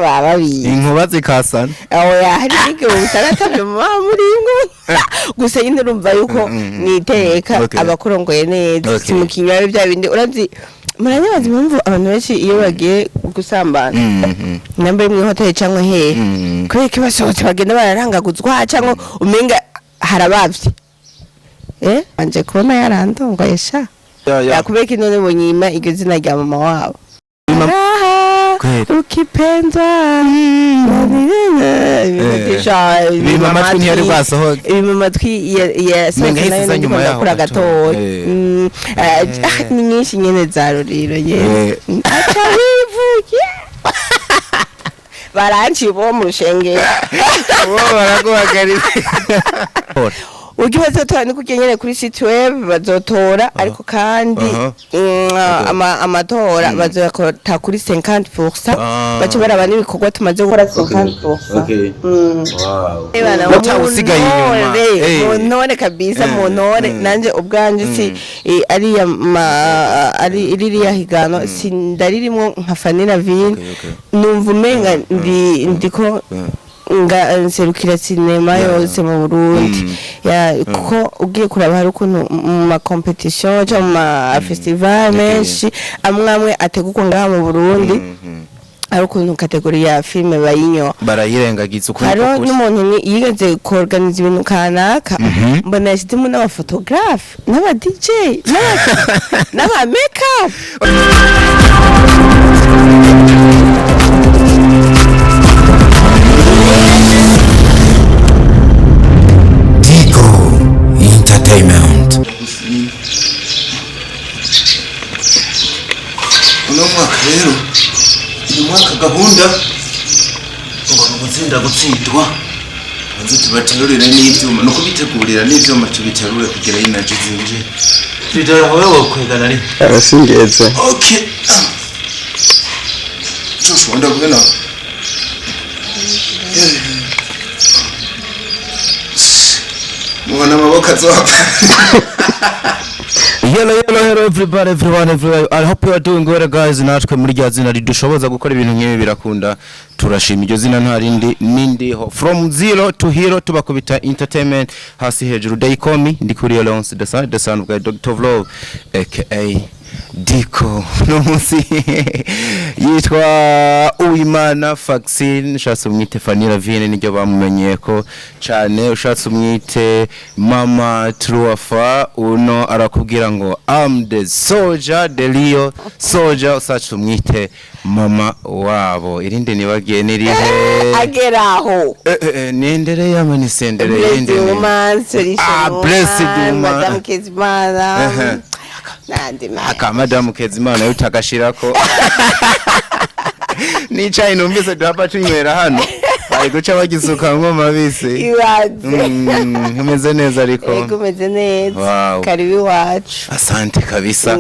Baba babizi. Inkuba zikasana. Oya, hari n'igihe usanga muba muringo gusa nyine, urumva yuko niteka abakurongoye neza. Si mu kinywa bya bindi urazi, muranyabaza impamvu abantu benshi iyo bagiye gusambana, namba mu hoteli cyangwa hehe, kubera ko basohotse bagenda bararangaguzwa cyangwa umenga harabavye, anje kubona yarandongoye sha. Yakubeka none bunyima iryo zina rya mama wabo. Raha, ukipendwa. Bima amatwi ntiyari bwasohoke. Ibi mu matwi yasohotse. Umenga nayo yahise iza ndiko nyuma yaho ndakura gato. gatoya. Ni nyinshi nyene za Ruriro nyene. Aca wivuye baranciye bo mu rushengero. Bo baraguhagarika. Uburyo bazotora ni kurya nyene kuri site web bazotora, ariko kandi amatora bazoyakota kuri 50%, baca baraba n'ibikorwa tumaze gukora 50%. Wow. Bana, Utawusigaye inyuma. muntore, muntore kabisa, muntore. Nanje ubwanje si ariya ari ririya higano si ndaririmwo nka Fanny Lavine. Numva umenga ndi ndiko nga nserukira sinema yose mu Burundi. Ya, kuko ugiye kuraba hari ukuntu mu ma competition cyangwa mu ma festival menshi amwe amwe ategurwa ngaha mu Burundi, hari ukuntu catégorie ya filime bayinyoha. Barayirengagiza ukuri. Hariho Kuri. n'umuntu yigeze kuorganiza ibintu kanaka, mbona yashyizemo n'abaphotographe n'aba DJ n'aba make-up. Digo Entertainment. Uno mwaka rero, uyu mwaka gahunda ngo ni ugutsinda gutsindwa, banze tubaterurire n'ivyuma, ni ukubitegurira n'ivyuma, tubiterure kugira inaji zinjire. Ridara wowe wokwegana ari Arasingeze. Okay, Joshua, ndavuga nawe. Mubona amaboko azohava. Hello, hello, hello, everybody, everyone, everywhere. I hope you are doing well, guys. Natwe muri rya zina ridushoboza gukora ibintu nk'ibi birakunda. Turashima iryo zina nta rindi nindiho. From zero to hero, tubakubita entertainment hasi hejuru. They call me Ndikuriyo Leonce, the son of God, Dr. Love, aka Diko. No munsi yitwa Uwimana Faxine, ushatse umwite Fanny Lavine niryo bamumenyeye ko cyane, ushatse umwite Mama Truafa, uno arakubwira ngo "I'm the soldier, the real soldier", ushatse umwite mama wabo. Irindi nibagiye nirihe? Ageraho. Niendelee ama nisendelee? Blessed Irindi ni- woman, solution Ah, blessed woman, woman. Madame Kezimana nandi nayo. Aka Madamu Kezimana yo utagashirako n'icayi numvise duhava tunywera hano, bari guca bagisukamwo mabisi. Ibaze. Umeze neza ariko? Ego, umeze neza. Wow. Karibu iwacu. Asante kabisa.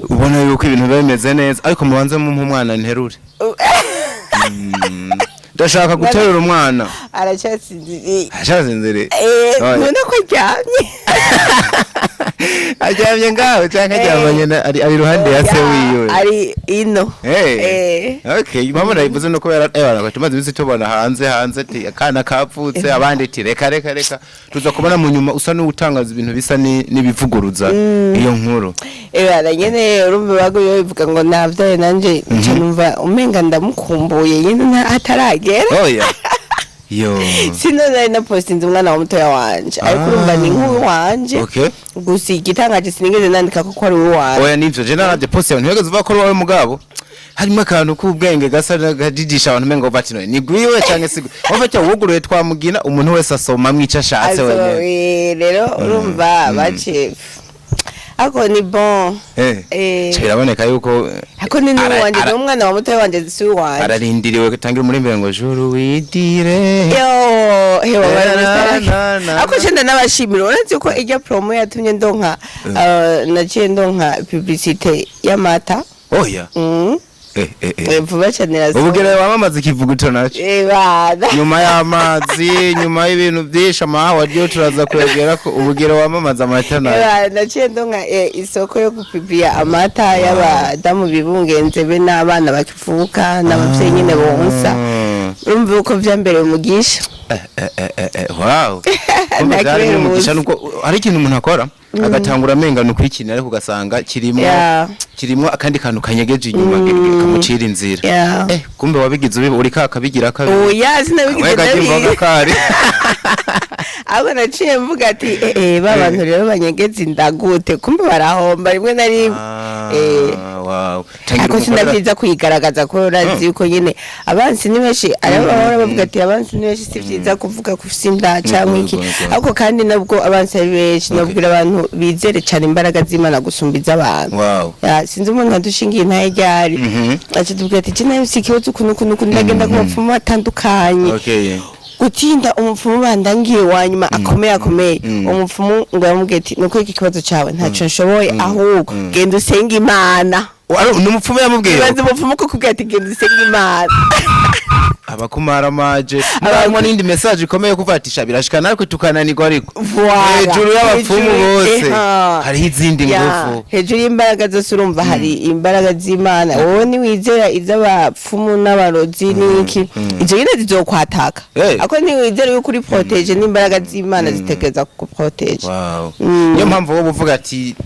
Ubona yuko ibintu biba bimeze neza, ariko mubanze mumpe umwana nterure. Ndashaka guterura umwana. Aracyasinziriye. Ashasinziriye? Eh, Oya. none ko aryamye. Aryamye ngaho cyangwa aryamanye ari iruhande ya se wiwe? Ari ino. Hey. Eh. Okay, impamvu nayivuze nuko tumaze iminsi tubona hanze hanze ati akana kapfutse, abandi ati reka reka reka, tuza kubona mu nyuma usa n'utangaza ibintu bisa n'ibivuguruza iyo nkuru. Ebara nyene, urumva baguye bivuga ngo navyaye, nanje nca numva umenga ndamukumbuye nyene ataragera. Oya. Yo. Sino nari napostinze umwana wa mutoya wanje, ariko urumva ni nk'uwanje. Gusa igitangaje sinigeze nandika ko ari uwanje. Oya, nivyo, je naravye post yawe, ntiwigeze uvuga ko ari uwawe, mugabo harimo akantu k'ubwenge gasa n'akajijisha abantu, umengo bati none ni gwiwe canke si gwiwe. Wumva wuguruye twamugina, umuntu wese asoma mwico ashatse wenyene. Rero urumva bace ako ni bon. Ca biraboneka yuko Ako ni n'uwanje, ni umwana wa mutoya wanje, si uwanje. Ararindiriwe gutangira umurimbere ngo juru widire. Yo, hewa. Na, na, na, Ako cenda n'abashimira, uretse ko ijya promo yatumye ndonka, naciye ndonka publicité y'amata. Oya. Vuba cyane irasohoka. Ubugere wamamaza ikivuguto naco. Bana. Nyuma y'amazi, nyuma y'ibintu byinshi, amahawa ryo turaza kwegera ko ubugero wamamaza amata nayo. Bana, naciye ndonka isoko yo gupipiya amata y'abadamu bibungenze be n'abana bakivuka n'abavyeyi nyene bonsa. Urumva uko vyambereye umugisha. Wow. Kumbe Nta byari kibera umugisha umunsi. nuko hari ikintu umuntu akora agatangura amenga ni ukwikina, ariko ugasanga kirimo kirimo akandi kantu kanyegeje inyuma kamucira inzira. Kumbe wabigize ubi uri kakabigira kabiri. Oya, sinabigize. Wega imboga Ndabizi. kari. Ahubwo naciye mvuga ati ba bantu rero banyegeza inda gute? Kumbe barahomba rimwe na rimwe. Wow. Tangira Ariko umukorera- sinavyiza kwigaragaza ko urazi yuko nyene abansi ni benshi. Aribo bahora bavuga ati abansi ni benshi, si vyiza kuvuga ko ufise inda canke iki. Ariko kandi nabwo abansi ari benshi, nabwira abantu bizere cane imbaraga z'Imana gusumba iz'abantu. Ya, sinzi umuntu adushingiye intahe ryari, aca tubwira ati je nayo mfise ikibazo ukuntu ukuntu ukuntu, ndagenda ku bapfumu batandukanye. Gutinda umupfumu bandangiye wa nyuma akomeye akomeye, umupfumu ngo yamubwiye ati nuko iki kibazo cyawe ntacyo nshoboye, ahubwo genda usenge Imana. Ni umupfumu yamubwiye? Ibaze umupfumu kukubwira ati genda usenge Imana. Abakumaramaje harimo n'indi message ikomeye kuvatisha birashika natwe tukananirwa, ariko Voilà. hejuru y'abapfumu bose hariho izindi ngufu. Hejuru y'imbaraga zose urumva hari imbaraga z'Imana. Wowe niwizera iz'abapfumu n'abarozi n'iki, izo nyine zizokwataka. Ariko niwizera yuko uri protégé n'imbaraga z'Imana, zitegereza kuguproteje. Niyo mpamvu wowe uvuga ati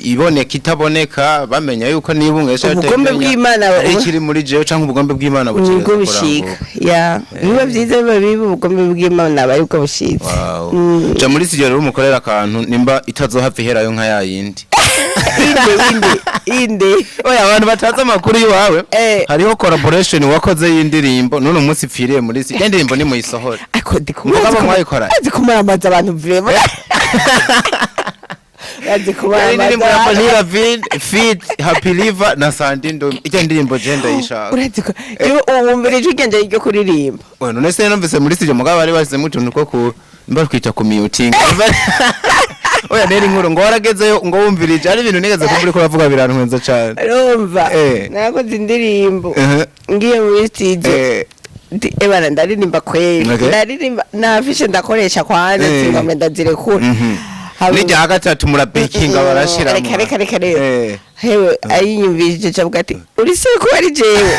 iboneka itaboneka, bamenya yuko niba umwesha Ubugombe bw'Imana ari ikiri muri jewe canke ubugombe bw'Imana nibwo butegerezwa bushika. kurangurwa. Ya, biba byiza, biba bibi, ubugombe bw'Imana aba aribwo bushitse. Ja muri studio rero umukorera akantu nimba itazohava iherayo nka yayindi. Inde, inde, inde? Oya, abantu batazi amakuru y'iwawe, hariho collaboration wakoze y'indirimbo none umunsi ipfiriye muri si indirimbo nimuyisohore. Ariko ndi Mugabo mwayikora? Azi kumaramaza abantu vraiment, azi Yari indirimbo ya kumaramaza. Vanilla Vin Fit Happy Liver na Sandy Ndomi. Icyo ndirimbo je ndayishaka. Urazi ko iyo wumvira ijwi ryanje ryo kuririmba. Oya, none se numvise muri studio mugabo bari bashyizemo utuntu two ku mba twita ku muting. Oya, neri inkuru ngo waragezeyo ngo wumvirije ari ibintu nigeze kumva uriko uravuga birantwenza cane. Urumva, nakoze indirimbo ngiye muri studio. Ebana, ndaririmba kweli. Ndaririmba nafishe, ndakoresha kwanza singombe ndazirekura. N'irya gatatu murabekinga barashiramo. Reka, reka, reka rero. Hewe, ayinyumvishije cavuga ati uri se ko ari jewe?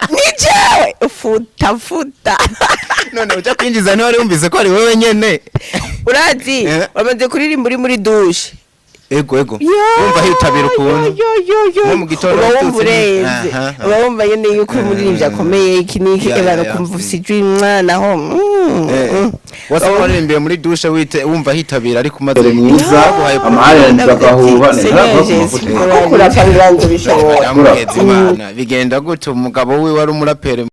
Ni jewe, futa futa. None uja kwinjiza ntiwari wumvise ko ari wewe nyene? Urazi, wamaze kuririmba uri muri douche. Ego, wumva hitabira ukuntu yo, yo, yo. Nko mu gitondo uba wumva ututse urenze. Uba wumva nyene yuko umuririmbyi akomeye, iki n'iki. Ebana, ukumva ufise ijwi mwana ho. Wasa waririmbiye muri douche wite wumva hitabira, ariko umaze Mwiza baguhaye amahari agahuba. Seigneur Jésus, kuko urapfa ngo ubishobora. Ndamuheza Imana, bigenda gute? Umugabo wiwe ari umuraperi.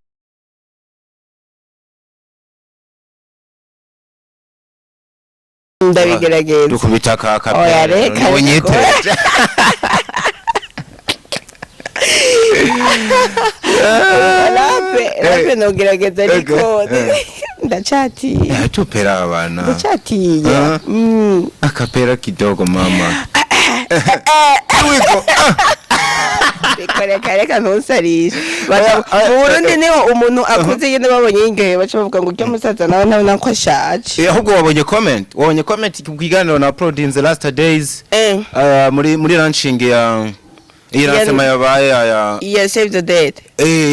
Ndabigerageza. Dukubita ka Oya, kapera. reka, niwe reka. nyiteje. Rape, rape nogerageza, ariko ndacatinya. Tupera abana. Ndacatinya. Ah. Akapera kidogo mama. Wiko. Reka, reka, reka, ntusarishe. Mu Burundi niho umuntu akuze nyine babonye yingahe baca bavuga ngo urya musaza nawe ntabona ko ashaje. Ahubwo wabonye comment ku kiganiro na uploading the last days, muri launching ya iyi lancement yabaye ya Iya, save the date.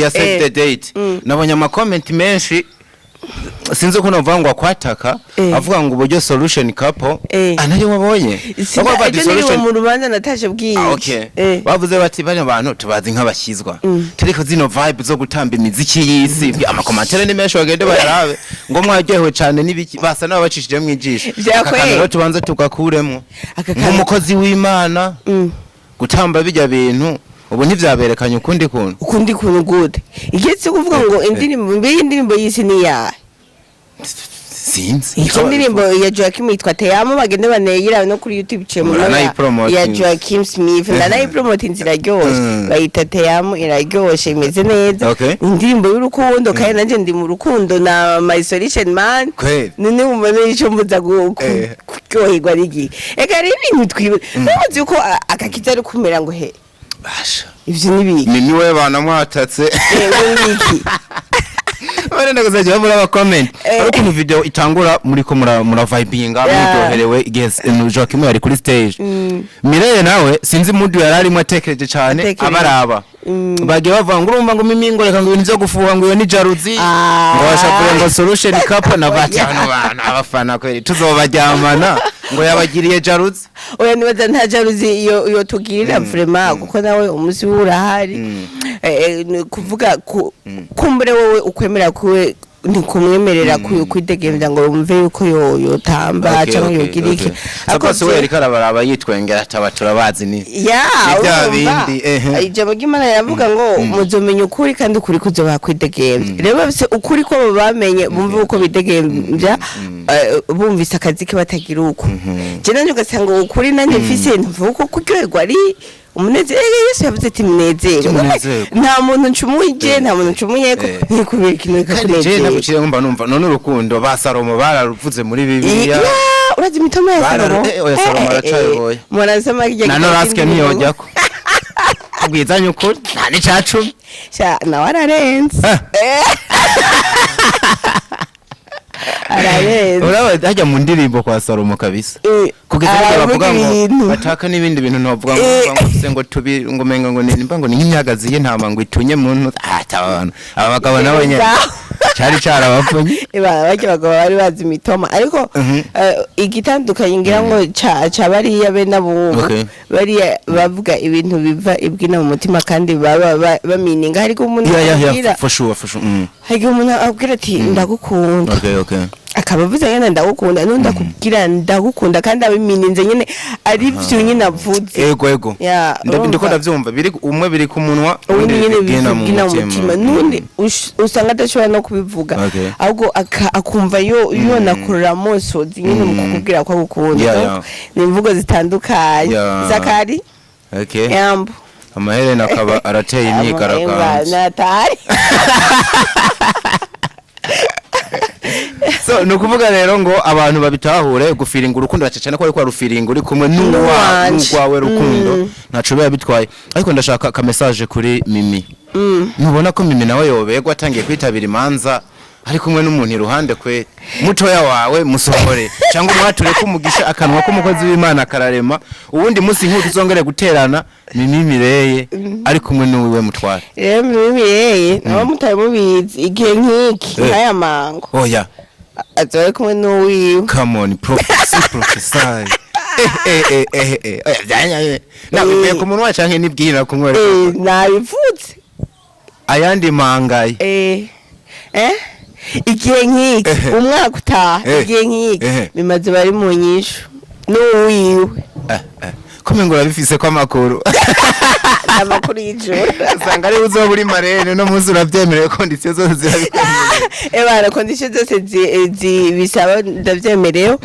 Ya save the date. Nabonye ama comment menshi, sinzi uko navuga ngo akwataka, avuga ngo uburyo solution couple anayo wabonye. Bavuga bati Ejo niriwe solution mu rubanza, natashe bwije. Ah, okay. Bavuze bati bano bantu tubazi nk'abashyizwa, turiko zino vibe zo gutamba imiziki y'isi. Ama commentaires ni menshi, bagende bayarabe, ngo mwaryohewe cane n'ibiki, basa n'ababacishije mu ijisho. Vya Aka kweli. kantu rero tubanze tugakuremwo Aka kantu- nk'umukozi w'Imana gutamba bijya bintu ubu ntivyaberekanye ukundi kuntu. Ukundi kuntu gute? Igetse kuvuga ngo indirimbo mbe, indirimbo y'isi ni iyahe? Sinzi. Icyo ndirimbo ya Joaquim yitwa Teyamo, bagende baneyira no kuri YouTube channel Muranayipromotinze. ya Joaquim Smith. Ndanayipromotinze, iraryoshe. Bayita Teyamo, iraryoshe, imeze neza. Indirimbo y'urukundo, kandi nanjye ndi mu rukundo na my solution man. None wumva n'icyo mbuza kuryoherwa n'igihe? Eka rero ibintu twibe ntuzi yuko agakiza ari kumera ngo he. Basha. Ivyo ni biki? Mimi we banamwatatse. Yewe, niki? Barenda kuzajya babura aba comment. Ariko ukuntu video itangura muri ko mura vibinga, muryoherewe igihe Joaquim yari kuri stage. Mireille nawe sinzi mood yari arimo, atekereje cyane Atekereje. abaraba. Bagiye bavuga ngo urumva ngo Mimi ngo reka ngo ibintu byo gufuha, ngo iyo ni jalousie, Ah. ngo washavuye ngo solution couple na bati hano bana abafana kweri tuzobaryamana, ngo yabagiriye jalousie. Oya, nibaza nta jalousie iyo tugirira vraiment, kuko nawe umunsi we urahari. Ni kuvuga kumbure wowe ukwemera kuwe ntikumwemerera kwidegemvya ngo wumve yuko yotamba cyangwa yogira iki. Ariko se we yariko arabaraba yitwengera, ataba turabazi ni Ya. Ni bya Urumva, bindi, ehe. Ijambo ry'Imana riravuga ngo muzomenya ukuri kandi ukuri kuzobaha kwidegemvya. Rero bafise ukuri ko bamenye, bumve uko bidegemvya, bumvise akazi ke batagira uko. Je nanje ugasanga ukuri nanjye mfise, ntumva uko kuryoherwa ari umunezero. Yesu yavuze ati munezero. Munezerwe. Nta muntu ncumuye, nta muntu ncumuyeko, nikubera ikintu Kandi je bikakunezera. naguciye mba numva none urukundo ba Salomo bararuvuze muri Bibiliya. Ya, urazi imitoma ya Salomo. Oya, Salomo aracayoboye. Murasoma kirya Na gitabo Noraske c'indirimbo. ntiyojyako kubwizanya ukuri, nta n'icacumi. Sha, nawe ararenze. Ararenze. Uraba hajya mu ndirimbo kwa Salomo kabisa, kugeza igihe aravuga bavuga ngo ibintu. bataka n'ibindi bintu ntovuga ngo ngo se ngo tubi ngo menga ngo nimba ngo ni nk'imyagazi y'intama ngo itunye mu ntu abantu aba bagabo nabo nyene cari carabapfunye. Eba, barya bagabo bari bazi imitoma, ariko igitandukanye ngira ngo ca bariya be n'abubu, bariya bavuga ibintu biva ibwina mu mutima kandi baba bamininga. Hariko umuntu Yeah. akubwira, For sure, for sure. hari igihe umuntu abwira ati ndagukunda, akaba avuze nyene ndagukunda, n'undi akubwira ndagukunda kandi abimininze nyene, ari vyo nyene avuze. Ego. Ya, urumva? Ndiko ndavyumva, biri umwe biri ku munwa, ubundi uwundi nyene bigena mu bivugina mu mutima, n'undi usanga adashobora no kubivuga, ahubwo akumva yo yonakurura amosozi nyene mu kukubwira ko agukunda. Donc, ni imvugo zitandukanye. Zakari. Yambo. Amaherena akaba arateye imyigaragambyo. Natari. So ni ukuvuga rero ngo abantu babitahure, gufiringa urukundo bacacana ko ariko rufiringa uri kumwe n'uwa N'uwanje. N'urwawe rukundo ntaco biba bitwaye, ariko ndashaka ka message kuri Mimi. Ntubona ko Mimi nawe yoberwa atangiye kwitabira imanza ari kumwe n'umuntu iruhande kwe mutoya wawe? Musohore cyangwa umwature ko umugisha, akanwa k'umukozi w'Imana kararema. Uwundi munsi nk'uko tuzongere guterana, Mimi Mireye ari kumwe n'uwiwe mutware. Rero mubireye nabo mutari mubizi, igihe nk'iki, nk'aya mango, oya, azoba ari kumwe n'uwiwe. Come on, prophecy, prophesy. Oya, byanya nabivuye ku munwa canke nibwira kumwereka? Nabivutse. Ayandi mangaye. Igihe nk'iki, umwaka utaha, igihe nk'iki, bimaze bari mu nyishu n'uwiwe. Kome ngo urabifise ko amakuru. Amakuru y'ijoro. Usanga ari uzoba uri marene no munsi uravyemerewe, condition zose zirabikwemerera. Ebana, condition zose bisaba ndavyemerewe,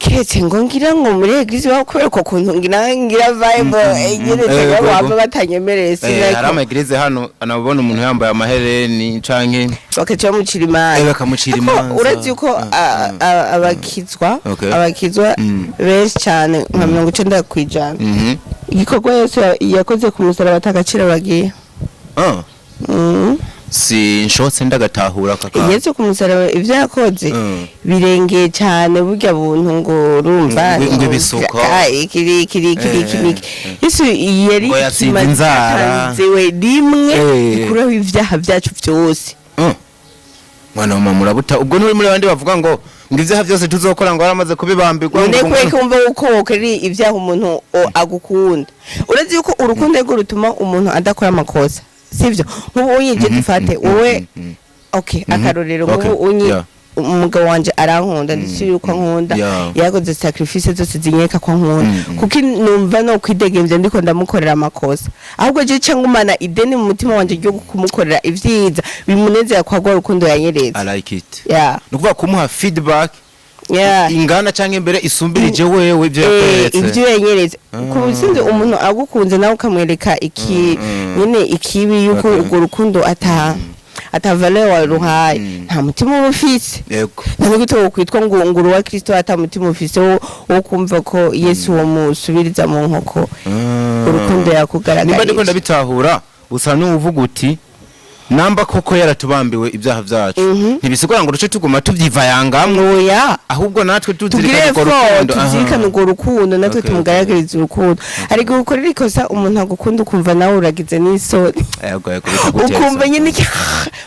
keretse ngo ngira ngo muri église baho, kubera uko kuntu ngira vibe nyene, cyangwa baba batanyemereye. Hari Sinako ama église hano anabona umuntu yambaye amahereni canke bakaca bamucira imanza. Bakamucira Ariko imanza. urazi ko abakizwa, abakizwa benshi cyane, nka 90%, igikorwa yose yakoze ku musaraba atagaciro bagiye. Si nshotse ndagatahura kaka. Yesu ku musaraba ibyo yakoze birengeye cyane burya buntu ngo urumva Ngo ibisuko. Iki iki iki iki iki. Yesu yari Ngo yasize ikimazi inzara. yatanzewe rimwe ikuraho ibyaha byacu byose. Mwana wa mama, urabuta ubwo nturi muri bandi bavuga ngo ibyaha byose tuzokora ngo waramaze kubibambirwa. None kubera ko wumva yuko wokorera ibyaha umuntu agukunda, uretse yuko urukundo rwo rutuma umuntu adakora amakosa, sivyo? Nk'ubu unyije, dufate wowe, okay, akarorero, nk'ubu unyi umugabo wanje arankunda, ndetse yuko ankunda, yakoze sacrifice zose zinyereka ko ankunda, kuko numva no kwidegemvya ndiko ndamukorera amakosa, ahubwo je ca ngumana ideni mu mutima wanje ryo kumukorera ivyiza bimunezera kwa rwa rukundo yanyeretse. I like it. Ni ukuvuga kumuha feedback ingana cyangwa imbere isumbirije wewe ibyo yakweretse. Ibyo yanyeretse ku sinzi, umuntu agukunze nawe ukamwereka iki nyine ikibi, yuko urwo rukundo ata valeur waruhaye, nta mutima uba ufise. Nta n'igito wokwitwa ngo uri uwa Kristo ata mutima ufise wo kumva ko Yesu womusubiriza mu nkoko urukundo Nimba ndiko yakugaragarije. ndabitahura, usa n'uvuga uti Namba koko yaratubambiwe ibyaha byacu, ntibisigura ngo duce tuguma tuvyivayangamwo, Oya. ahubwo natwe Tugire tuzirikana urwo effort, rukundo. tuzirikane urwo rukundo, natwe tumugaragarize urukundo. Ariko gukorera ikosa umuntu agukunda, ukumva nawe uragize n'isoni, Yego, bikagutera ukumva isoni. nyine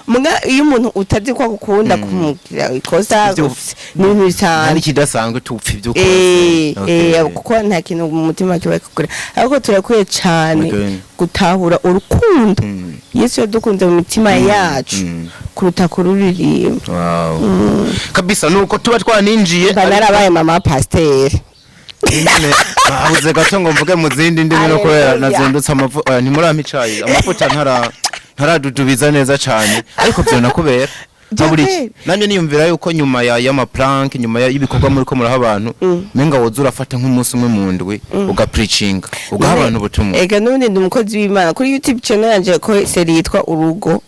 muga iyo umuntu utazi ko agukunda, kumubwira ikosa ni ibintu Nta bisanzwe. n'ikidasanzwe tupfa ibyo ukora. Kuko nta kintu mu mutima kiba kikure, ariko turakwiye cyane gutahura urukundo Yesu yadukunze mu mitima yacu kuruta kururirimba. Wow. Kabisa, nuko tuba twaninjiye. Mba narabaye mama pasiteri. Nyine babuze gato ngo mvuge mu zindi ndimi no kubera Haleluya. nazindutse amavu, oya, ntimurampa icayi, amavuta ntaradudubiza neza cane, ariko vyo nakubera nkabura iki? Byakera. Nanjye niyumvira yuko nyuma ya y'ama prank, nyuma y'ibikorwa muri ko muraha abantu, menga woza urafata nk'umunsi umwe mu ndwi, ugapreachinga, ugaha abantu ubutumwa. Ega n'ubundi ndi umukozi w'Imana. Kuri YouTube channel yanje ko série yitwa Urugo,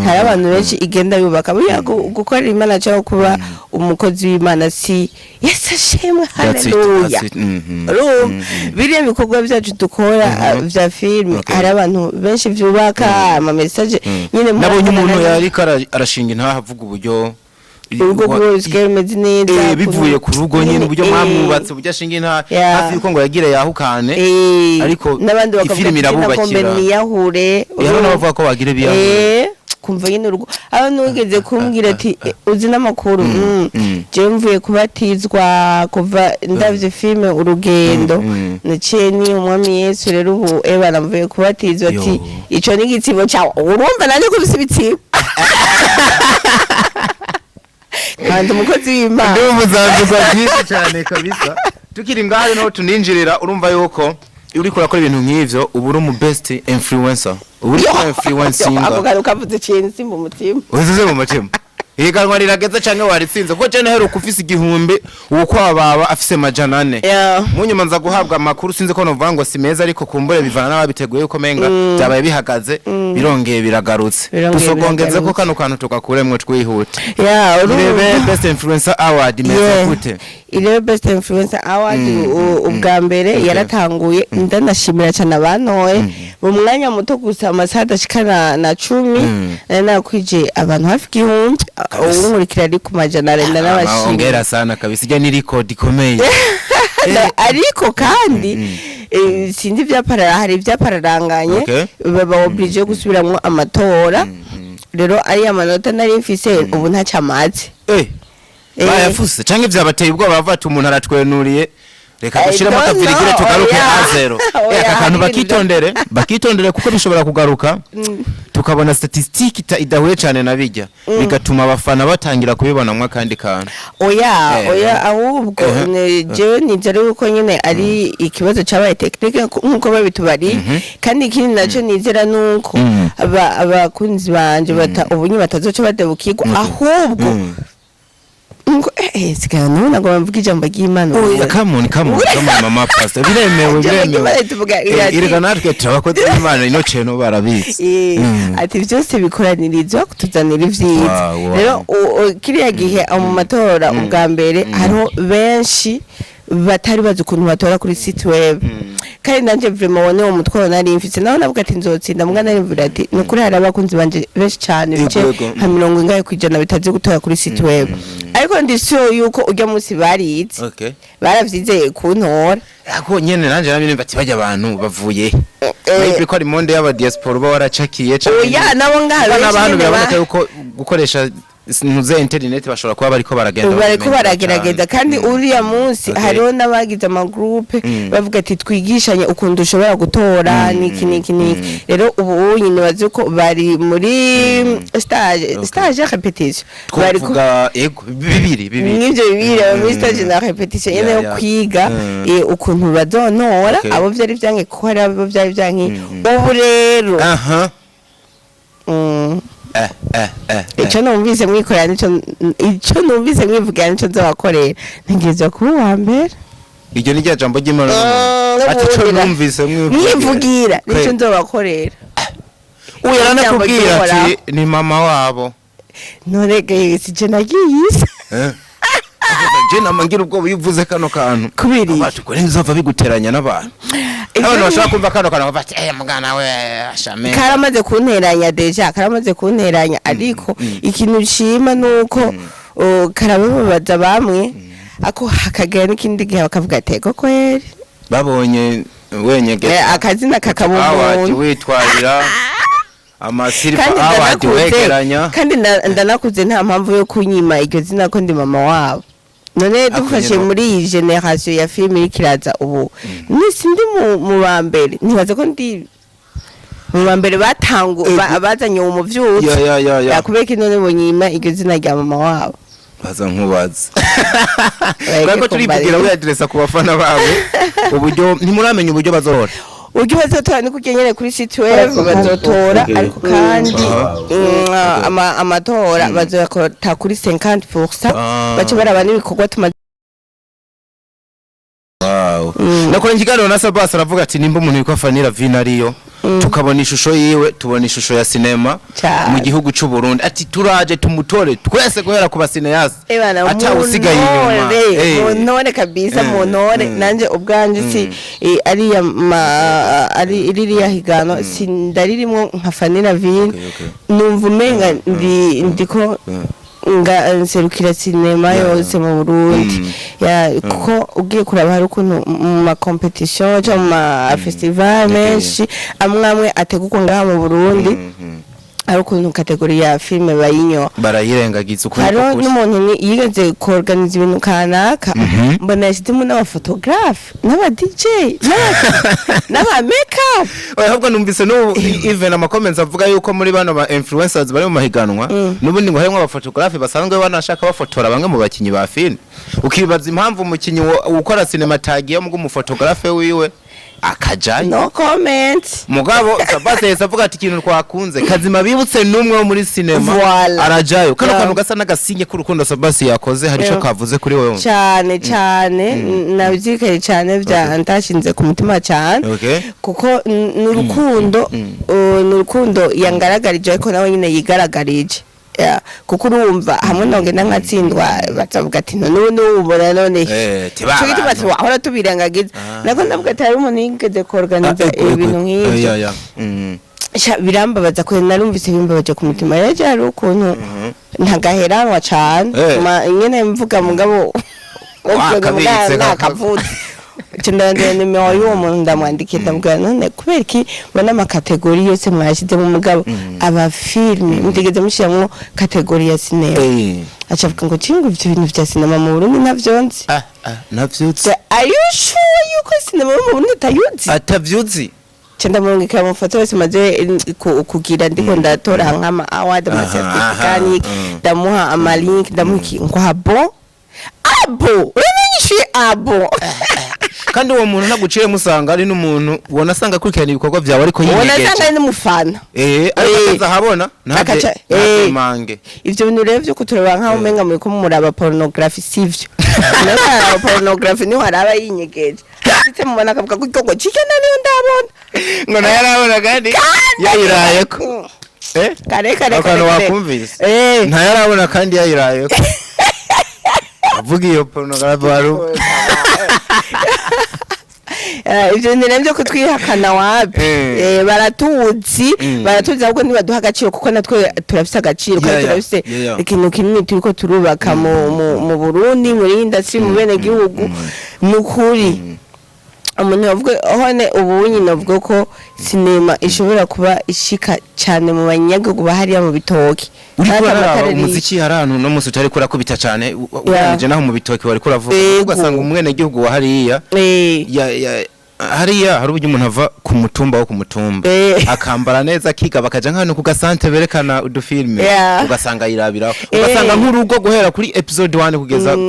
hari abantu benshi igenda yubaka. Buriya gukorera Imana cyangwa kuba umukozi w'Imana si Yesu ashimwe, That's it, haleluya. that's it. Urumva, biriya bikorwa byacu dukora, vya filime, hari abantu benshi vyubaka, ama message nyine Nabonye murabona umuntu yariko arashinga intaha avuga uburyo urugo rwiwe rusigaye rumeze neza. Bivuye ku rugo nyine, uburyo mwamwubatse, uburyo ashinga intaha hafi yuko ngo yagire yahukane, ariko N'abandi bakavuga ifilimi ati nagombe irabubakira. niyahure. Rero n'abavuga ko bagira ibiyahure. Kumva nyine urugo, aho nugeze kumbwira ati: "Eh, uzi n'amakuru, jewe mvuye kubatizwa kuva ndavye filime Urugendo, naciye ni Umwami Yesu. Rero ubu ebana mvuye kubatizwa." Ati Yo. ico ni igitsibo cawe. Urumva nanje ko bise ibitsibo kandi umukozi w'Imana. Ndumva uzavugwa byinshi cyane kabisa. Tukiri ngaho niho tuninjirira. Urumva yuko iyo uriko urakora ibintu nk'ivyo, uba uri umu best influencer, uba uri Ako influencinga. kantu kavuze ikintu simba umutima. Uzize mu mutima, ihiganwa rirageze canke waritsinze, kuko je naheruka ufise 1000, uwo kwababa afise 400. Mu nyuma nza guhabwa amakuru, sinzi ko novuga ngo si meza, ariko kumbure bivana n'ababiteguye, yuko menga byabaye bihagaze, birongeye biragarutse. Birongeye Dusogongeze ko biragarutse. kano kantu tugakuremwo twihuta. Urumva. Irebe Best Influencer Award imeze gute? Irebe Best Influencer Award, ubwa mbere yaratanguye. Ndanashimira cyane abantoye mu mwanya muto gusa, amasaha adashika na 10, nari nakwije abantu hafi 1000, uwunkurikira ari ku 400. Ndanabashimira. Ongera sana kabisa, ijya ni record ikomeye. Ariko kandi sinzi ibyaparara, hari ibyapararanganye, baba obligé gusubiramwo amatora. Rero ariya manota nari mfise ubu ntacamaze. Bayafuse canke vyabateye ubwoba, bavuga ati umuntu aratwenuriye, reka I dushiremo don't akavirigire know. tugaruke Oya. a zéro. Oya, Aka kantu hari ibintu bakitondere kuko bishobora kugaruka, tukabona statistique idahuye cane na bijya, bigatuma abafana batangira kubibonamwo akandi kantu. Oya. Oya, ahubwo jewe nizera yuko nyine ari ikibazo cabaye technique nkuko babitubariye. Kandi ikindi naco nizera nuko abakunzi banje bata ubu nyine batazoca badebukirwa, ahubwo ngo sigara nubu nagomba mvuga ijambo ry'Imana. Oya, come on, come on, come on, mama pastor, biremewe. Ijambo Biremewe. ry'Imana tuvuga Erega natwe turabakozi b'Imana, ino ceno barabizi. Ati byose bikoranirizwa kutuzanira ivyiza. Rero kiriya gihe mu matora ubwa mbere, hariho benshi batari bazi ukuntu batora kuri site web. Kandi nanje vraiment wone uwo mutwaro nari mfise, naho navuga ati nzotsinda, mbwa nari mvuga ati ni ukuri hari abakunzi banje benshi cane, bice nka 50% bitazi gutora kuri site web, ariko ndi sure yuko urya munsi barize, baravyizeye kuntora. Ako nyene nanje namye nimba ati bajya abantu bavuye maybe ko ari monde y'aba diaspora uba waracakiye canke Oya, nabo ngaha kuko benshi n'abantu nyene biraboneka yuko gukoresha ntuze internet bashobora kuba bariko baragenda bariko babimenya baragerageza. cane. Kandi uriya munsi hariho n'abagize amagroupe bavuga ati twigishanye ukuntu dushobora gutora niki niki niki. Rero ubu nyine bazi ko bari muri stage, stage ya répétition bari Twovuga ego bibiri bibiri. Mw'ivyo bibiri, aba muri stage na répétition nyene yo kwiga ukuntu bazontora. Abo vyari vyanke, kuko hari abo vyari vyanke. Ubu rero ico numvise mwikorera nico, ico numvise mwivugira nico nzobakorera, ntegerezwa kuba uwa mbere. Iryo ni rya jambo ry'Imana ati ico N'ubundi numvise mwivugira. Mwivugira nico nzobakorera. Uyu yaranakubwiye Ijambo ati ry'Uhoraho. ni mama wabo. None si je nagiye isa. Je nama ngira ubwoba iyo uvuze kano kantu. Kubera iki? Abantu ko ntibizova biguteranya n'abantu. Abantu bashobora kumva kano kantu bati: "Eh, mugana we ashame." Karamaze kunteranya déjà, karamaze kunteranya, ariko ikintu nshima nuko karababaza bamwe, ako hakagera n'ikindi gihe bakavuga ati: "Ego kweri." Babonye wenyegeza Akazina kakaba award, umuntu witwarira amasilver kandi award, ndanakuze wegeranya. Kandi ndanakuze, nta mpamvu yo kunyima iryo zina ko ndi mama wabo. None dufashe nyine. muri iyi génération ya filime iriko iraza ubu, nisi ndi mu ba mbere, nibaza ko ndi mu ba mbere batangu bazanye uwo muvyutso. Ya, ya, ya, ya. Yakubera ko none bonyima iryo zina rya mama wabo? Baza nkubaza. Bareke. Kubera ko turivugira, Kumbarira. wiyadiresa ku bafana bawe, uburyo ntimuramenya uburyo bazora. Uburyo bazotora ni kurya nyene kuri site web bazotora, ariko kandi amatora bazoyakora kuri 50%, bace baraba n'ibikorwa tumaze. Wow. Nakora ikiganiro na Sabas, aravuga ati nimba umuntu yitwa Fanny Vina ariyo, tukabona ishusho yiwe, tubona ishusho ya sinema Cyane. mu gihugu c'u Burundi, ati turaje tumutore twese guhera ku ba cinéastes, Ebana, atawusigaye inyuma. muntore, muntore kabisa, muntore. Nanje ubwanje si ariya ari ririya higano si ndaririmwo nka Fanny Lavine, numva umenga ndi ndiko nga nserukira sinema yose mu Burundi. Ya, kuko ugiye kuraba hari ukuntu mu ma compétition cyangwa mu ma festival menshi amwe amwe ategurwa ngaha mu Burundi, hari ukuntu catégorie ya filime bayinyoha. Barayirengagiza ukuri. Hariho n'umuntu yigeze kuorganiza ibintu kanaka, mbona yashyizemo n'abaphotographe n'aba DJ n'aba make-up. Oya, ahubwo numvise n'ubu even ama comments avuga yuko muri bano ba influencers bari mu mahiganwa n'ubundi ngo harimo abaphotographe basanzwe banashaka bafotora bamwe mu bakinyi ba film, ukibaza impamvu umukinyi ukora sinema atagiye mu umuphotographe wiwe akajayo. No comment. Mugabo Sabase yahise avuga ati ikintu twakunze kazima bibutse n'umwe wo muri sinema Voilà. arajayo. Kano kantu gasa n'agasinye k'urukundo Sabasi yakoze, hari ico kavuze kuri wewe? Cyane cyane, nabyikaye cyane, bya ntashinze ku mutima cyane, kuko n'urukundo, n'urukundo yangaragarije, ariko nawe nyine yigaragarije. Ya, kuko urumva hamwe nongenda nkatsindwa, bazavuga ati none ubu n'ubona none tiba ico gituma abantu. twahora tubirengagiza. Nako ndavuga ati hari umuntu yigeze kuorganiza ibintu nk'ivyo. Ya, ya. Sha, birambabaza ko narumvise bimbabaje ku mutima. Rero hari ukuntu ntagaheranwa cane. Nyene mvuga mugabo Wakabitse. Nakavutse nca ndarondera nimero y'uwo muntu, ndamwandikiye, ndamubwira: "None kubera iki mbona amacatégories yose mwashyizemo, mugabo aba filime mutigeze mushyiramo catégorie ya sinema?" Aca avuga ngo cinga ivyo bintu vya sinema mu Burundi ntavyo nzi. Ah, ah, navyutse. Are you sure yuko sinema yo mu Burundi utayuzi? Atavyuzi. Nca ndamurungikira amafoto yose maze kugira ndiko ndatora nk'ama award, ama certificat, n'iki. Ndamuha ama link, ndamuha iki, ngo abo abo uramenyishuye abo. Kandi uwo muntu ntaguciye, musanga ari n'umuntu ubona asanga akurikirana ibikorwa byawe, ariko ubona yinyegeje. asanga ari n'umufana. Ariko akaza ahabona ntamange. Ivyo bintu rero vyo kutureba nkaho umenga muriko muraba pornography, sivyo. Nawe araba pornography, niho araba yinyegeje, ndetse mubona akavuga ko ngo cike naniyo ndabona. Ngo nayo arabona kandi yayirayeko. Kare kare. Akantu Kare kare. wakumvise. Ntayo arabona kandi yayirayeko, avuga iyo pornography wari Ivyo bintu rero vyo kutwihakana, wapi. Baratuzi. Baratuzi, ahubwo ntibaduha agaciro, kuko natwe turafise agaciro kandi turafise ikintu kinini turiko turubaka mu Burundi, muri industry, mu bene gihugu. Ni ukuri umuntu yavuga hone ubu nyine avuga ko sinema ishobora kuba ishika cyane mu banyagihugu bahariya mu bitoki. Uriko Kandi uraraba amatara umuziki, hari ahantu uno munsi utari kurakubita cyane ugereranije naho mu bitoki wari kuravuga, ugasanga umwenegihugu wa hariya ya hariya hari uburyo umuntu ava ku mutumba wo ku mutumba akambara neza, akiga, bakaja nk'ahantu ku gasante berekana udufilme, ugasanga yirabiraho, ugasanga nk'urugo guhera kuri episode 1 kugeza ku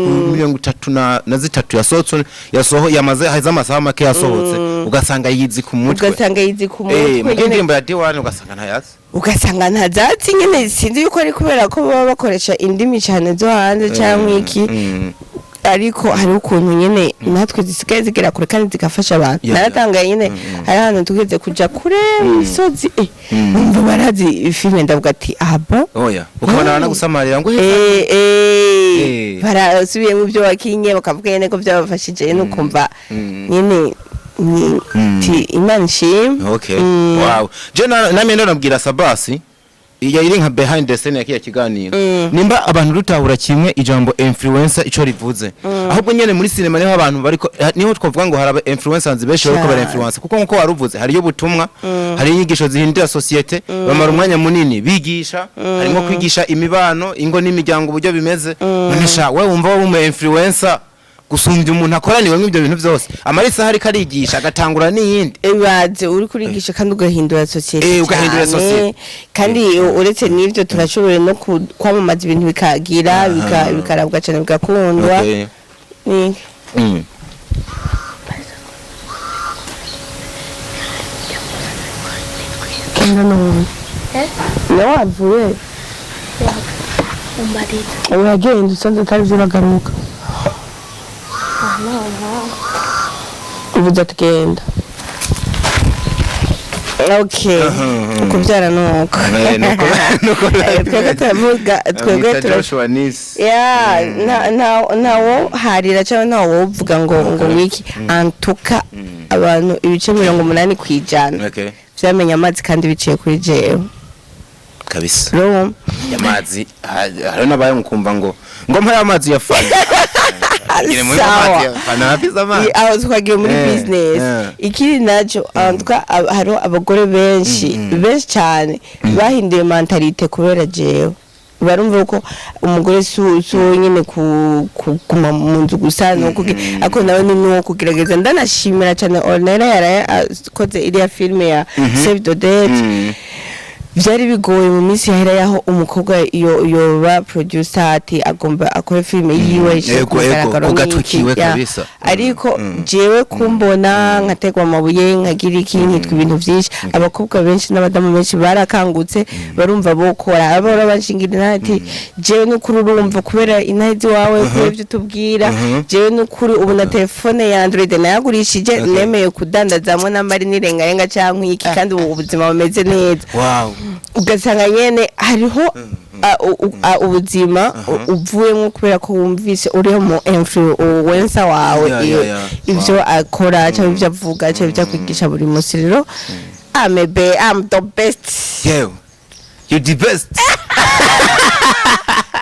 33 yasohotse, yasoho yamaze haize amasaha make yasohotse, ugasanga yizi ku mutwe. Ugasanga yizi ku mutwe mu nyene. Indirimbo ya D1 ugasanga ntayazi. Ugasanga ntazatsi nyine. Sinzi yuko ari kubera ko baba bakoresha indimi cyane zo hanze cyangwa iki, ariko hari ukuntu nyine natwe zisigaye zigera kure kandi zigafasha abantu. Naratangaye nyine, hari ahantu tugeze kuja kure mu misozi, numva barazi filime, ndavuga ati abo. Oya, ukabona baranagusamarira ngo Barasubiyemo ibyo wakinye, bakavuga nyine ko byabafashije, nukumva nyine Ti Imana ishimwe. Okay. Wow. Je namye nabwira Sabasi iya iri nka behind the scene ya kiya kiganiro. Nimba abantu dutahura kimwe ijambo influencer ico rivuze. Ahubwo nyene muri cinema niho abantu bariko, niho twavuga ngo hari aba influencers benshi bariko bara influence, kuko nkuko waruvuze hariyo ubutumwa, hari inyigisho zihindura société, bamara umwanya munini bigisha, harimo kwigisha imibano, ingo n'imiryango uburyo bimeze. None sha, wewe wumva wowe umu influencer gusumbya umuntu akoraniwe nk'ibyo bintu byose, amara isaha ariko arigisha agatangura n'iyindi? Ibaze uri kurigisha kandi ugahindura société. Ugahindura cyane. Société. Kandi uretse n'ivyo turashoboye no kwamamaza ibintu bikagira bikarabwa cyane, bigakundwa. Ni Kenda none nawe wavuye? Umbarira. Uragenda usanze atari byo, uragaruka. Uvuze ati genda. Okay, ukubyara nuko. Nuko Twebwe turavuga, twebwe Bamwita tura Joshua Nisi. Ya, ntawo harira cyangwa ntawo uvuga ngo wiki antuka abantu 80% vyamenye amazi kandi biciye kuri jewe. Kabisa. Rero Amazi hariho n'abaye mukumva ngo mpaye amazi ya Fanta. Ngire muri amazi ya Fanta, afise amazi. Aho twagiye muri business. Ikindi naco antuka hariho abagore benshi, benshi cyane bahinduye mentalité kubera jewe. Barumva ko umugore si uwo nyine kuguma mu nzu gusa, no ariko nawe ni nuwo kugerageza. Ndanashimira cyane Ornella yaraye akoze iriya filime ya Save the Date. Byari bigoye mu minsi yahera yaho umukobwa yoba producer ati agomba akore filime yiwe ishyire ku mugaragaro Ku gatwe n'iki, kiwe ya. kabisa. Ariko jewe kumbona nkategwa amabuye, nkagira iki, nkitwa ibintu byinshi, abakobwa benshi n'abadamu benshi barakangutse, barumva bokora. Abahora banshingira intahe ati jewe n'ukuri urumva kubera intahe iwawe, kubera ibyo utubwira, jewe n'ukuri ubu na telefone ya Android nayagurishije, nemeye kudandazamo n'amari n'irengarenga cyangwa iki, kandi ubu ubuzima bumeze neza. Ugasanga nyene hariho ubuzima uvuyemo kubera ko wumvise uri mu influencer wawe, ivyo akora cyangwa ivyo avuga cyangwa ivyo akwigisha buri munsi. Rero I'm the best. Yewe, you the best.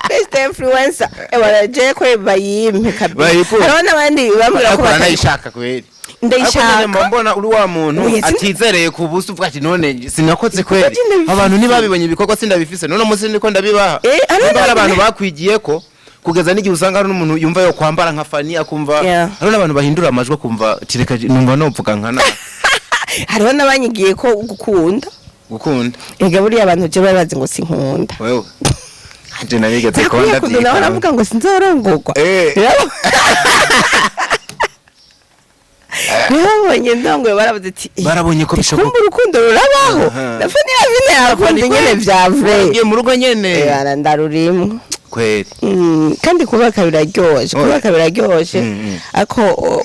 Best influencer. Ewa, je ko bayimpe kabisa. Bayikure. Hariho n'abandi bambwira ko Ariko batari uranayishaka kweli? Ndayishaka. Ariko nyene mba mbona uri wa muntu Oya, atizereye ku busa, uvuga ati none sinakoze kweli, je ndabifise. abantu ntibabibonye, ibikorwa sindabifise, none umunsi niko ndabibaha. Hariho Nimba hari abantu bakwigiye ko kugeza n'igihe usanga hari n'umuntu yumva yo kwambara nka Fani, akumva hariho n'abantu bahindura amajwi, akumva ati reka numva novuga nka na Hariho n'abanyigiye ko gukunda. Gukunda. Ega buriya abantu je bari bazi ngo sinkunda. Wewe anje narigeze kuba Nakwiye kunda nawe ndabyikanga. navuga ngo sinzorongorwa. Rero ndongoye baravuze ati "Eh, Barabonye ko bishoboka." kumva urukundo rurabaho. Na Fani Ravine yakunze nyene vya vrai. Ugiye mu rugo nyene. Ndarurimwo. Kweli. Kandi kubaka biraryoshe, kubaka biraryoshe, ariko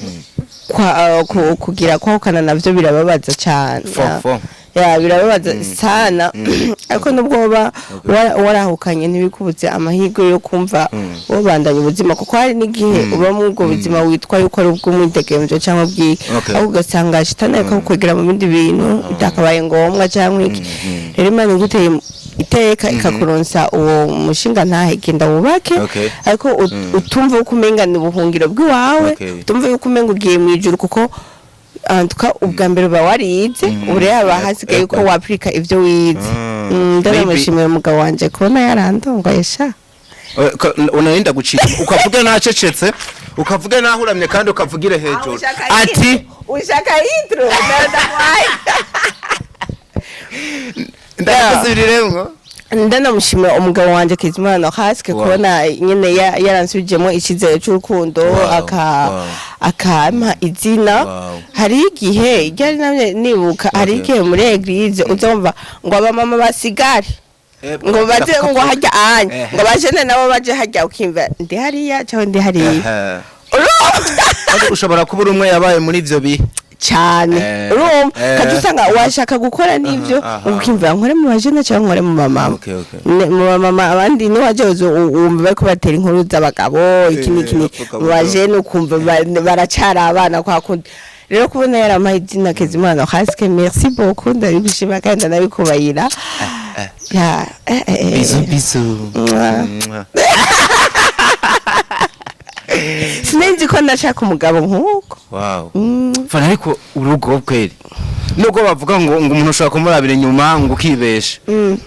kugira kwahukana navyo birababaza cane. Fo, fo. Ya, birababaza sana, ariko nubwo woba warahukanye ntibikubuze amahirwe yo kumva wobandanya ubuzima, kuko hari n'igihe uba muri ubwo buzima witwa yuko ari ubw'umwidegemvyo cyangwa bw'iki, ahubwo ugasanga shitani ariko kukwegera mu bindi bintu bitakabaye ngombwa cyangwa iki. Rero Imana iguteye iteka ikakuronsa uwo mushinga ntahe, genda wubake, ariko utumva yuko umenga ni ubuhungiro bw'iwawe, utumva yuko umenga ugiye mu ijuru, kuko antuka ubwa mbere uba warize, ubu rero haba hasigaye yuko wapurika ibyo wize. Ndanamushimiye umugabo wanje kubona yarandongoye sha. Unarinda gucika ukavuga nacecetse, ukavuga nahuramye, kandi ukavugire hejuru ati Ushaka intro? Ndamuhaye. Ndagusubiriremwo. Ndanamushimira umugabo wanje Kizimana Hasike kubona nyine yaransubijemo icyizere cy'urukundo, akampa izina. Hari igihe ryari namye nibuka, hari igihe muri église uzumva ngo abamama basigare, ngo baze ngo hajya anye, ngo abajene nabo baje hajya, ukimva ndi hariya cyangwa ndi hariya. Urumva? Ariko ushobora kuba uri umwe yabaye muri ivyo bihe. Cyane. Urumva, kandi usanga washaka gukora n'ibyo, ukimva nkore mu bajene cyangwa nkore mu bamama. Mu bamama abandi niwaje wumva bariko batera inkuru z'abagabo, iki n'iki n'iki. Apfuka Mu bajene ukumva baracara abana kwa kundi. Rero kubona yarampaye izina Kezimana Horace, merci beaucoup, ndabigushima kandi ndabikubayira. Ya, Bisous, bisous. Mwah. Mwah. Sinzi ko ndashaka umugabo nk'uko. Wow. Fana, ariko urugo kweri, nubwo bavuga ngo umuntu ushobora kumurabira inyuma ngo ukibesha,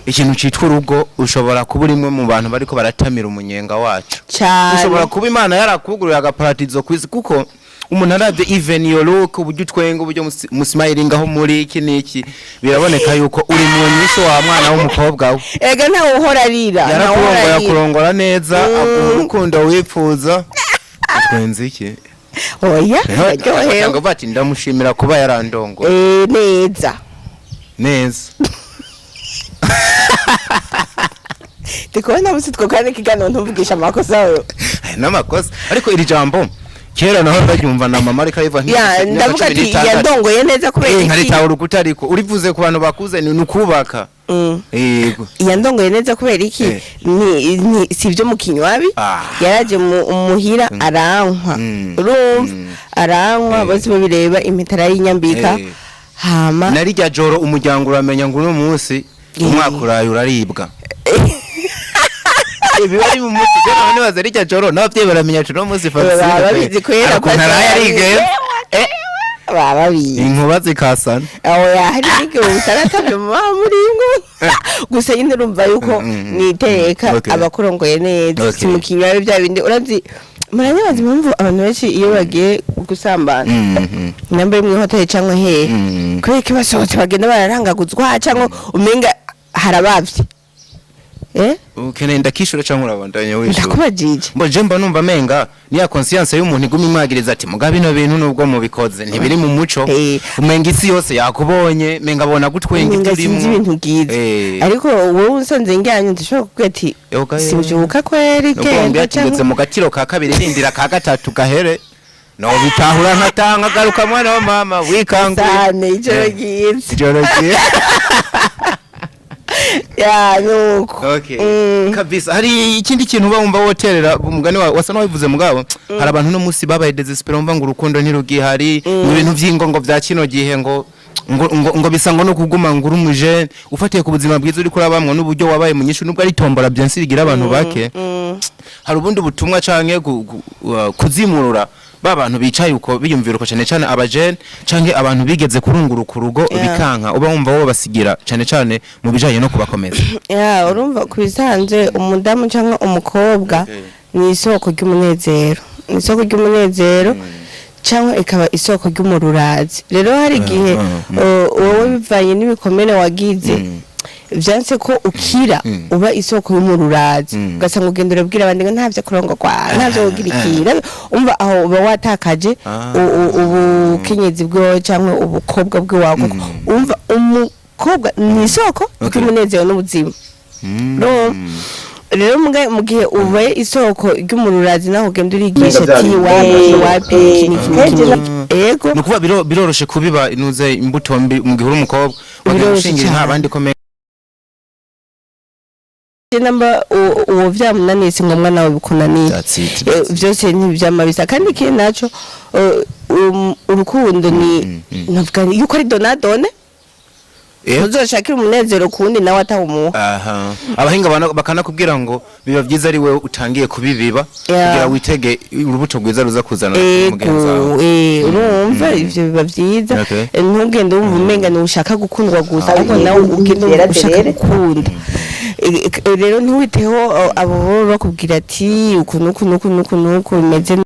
ikintu citwa urugo ushobora kuba uri umwe mu bantu bariko baratamira umunyenga wacu. Cyane. Ushobora kuba Imana yarakuguriye agaparadizo kwisi, kuko umuntu aravye even your look, uburyo utwenga, uburyo musmilinga aho muri iki n'iki, biraboneka yuko uri mu nyishu wa mwana w'umukobwa we. Ega ntawe uhora arira, ntawe uhora Yarakurongoye, arira. akurongora neza, aguha urukundo wipfuza. Utwenze iki? Oya, ndaryohewe. Cyangwa bati ndamushimira kuba yarandongoye Neza. Neza. Ndikubona busi twokora ikiganiro ntuvugisha amakosa yawe. Aya n'amakosa, ariko iri jambo kera naho ndaryumva na mama, ariko ariva. Ya, ndavuga ati yandongoye neza kubera iki? Nkaritahura urukuta, ariko urivuze ku bantu bakuze ni ukubaka. Yego. Yandongoye neza kubera iki? Ni si ibyo mu kinywabi. Yaraje muhira arankwa, urumva, arankwa, bose babireba, impeta arayinyambika. Hama Na rirya joro umuryango uramenya ngo uno munsi umwaka uraye uraribwa. Biba ari mu munsi rero none baza rirya joro n'ababyeyi baramenya ati uno munsi Baba Francine babizi kubera hari ukuntu araye arigenza. Baba babizi. Inkuba zikasana. Oya, hari n'igihe utaratabye mu muringo gusa nyine urumva yuko ni iteka abakurongoye neza. Si mu kinywabi bya bindi. Urazi, muranyabaza impamvu abantu benshi iyo bagiye gusambana, namba mu hoteli cyangwa hehe, kubera ko basohotse bagenda bararangaguzwa cyangwa umenga harabavye, eh. Ukeneye ndakishura cyangwa urabandanya wishura? Ndakubajije. Mbo je mba numva menga niya conscience y'umuntu iguma imwagiriza ati muga bino bintu nubwo mubikoze ntibiri mu muco. Umenga isi yose yakubonye, menga abona gutwenga. Umenga Ibyo sinzi urimo. ibintu bwiza. Ariko wowe usanze njyanye ndashobora kukubwira ati Yoga, simbyuka kweri, nubwo genda mbwira ati ngeze cyangwa mu gaciro ka kabiri, rindira ka gatatu gahere no bitahura nkatanga garuka mwana wa mama wikanguye. Sane ijoro ryiza. Ijoro ryiza. Ya, nuko. Okay. Kabisa, hari ikindi kintu uba wumva woterera umugani wawe wasa n'uwabivuze mugabo hari abantu no munsi babaye désespéré, bumva ngo urukundo ntirugihari, ngo ibintu vy'ingo ngo vya kino gihe ngo bisa ngo no kuguma ngo uri umujene ufatiye ku buzima bwiza uriko urabamwo n'uburyo wabaye munyishu, nubwo ari tombora bien sûr igira abantu bake. Hari ubundi butumwa canke kuzimurura ba bantu bicaye uko biyumvira uko, cane cane abajene canke abantu bigeze kurunguruka urugo bikanka, uba wumva wo basigira cane cane mu bijanye no kubakomeza? Ya, urumva, ku bisanzwe umudamu cyangwa umukobwa ni isoko ry'umunezero, ni isoko ry'umunezero cyangwa ikaba isoko ry'umururazi. Rero hari igihe wowe bivanye n'ibikomere wagize vyanse ko ukira, uba isoko y'umururazi, ugasanga ugenda urabwira abandi ngo ntavyo kurongorwa, ntavyo kugira iki. Umva, aho uba watakaje ubukenyezi bwiwawe cyangwa ubukobwa bw'iwawe, kuko umva umukobwa ni isoko ry'umunezero n'ubuzima. Rero mu gihe ubaye isoko ry'umururazi, naho ugenda urigisha ati wapi wapi, iki n'iki n'iki n'iki, ego. Ni ukuvuga biroroshe kubiba inuze imbuto mbi mu gihe uri umukobwa wagenda Biroroshe ushingira cane. nta bandi ko Namba uwo vyamunaniye, si ngombwa nawe bikunaniye. That's it, Vyose ntivyama bisa. Kandi ikindi naco, urukundo ni navuga yuko ari donadone. Uzoshakira umunezero kuwundi nawe atawumuha. Aha abahinga bakanakubwira ngo biba byiza ari wewe utangiye kubibiba kugira witege urubuto rwiza ruza kuzana mugenzi wawe. Urumva ivyo biba vyiza. Ntugende wumva umenga ni ushaka gukundwa gusa, ariko nawe ugende wumva ushaka gukunda. Rero ntiwiteho abo baba bakubwira ati uku nuku nuku nuku nuku bimeze,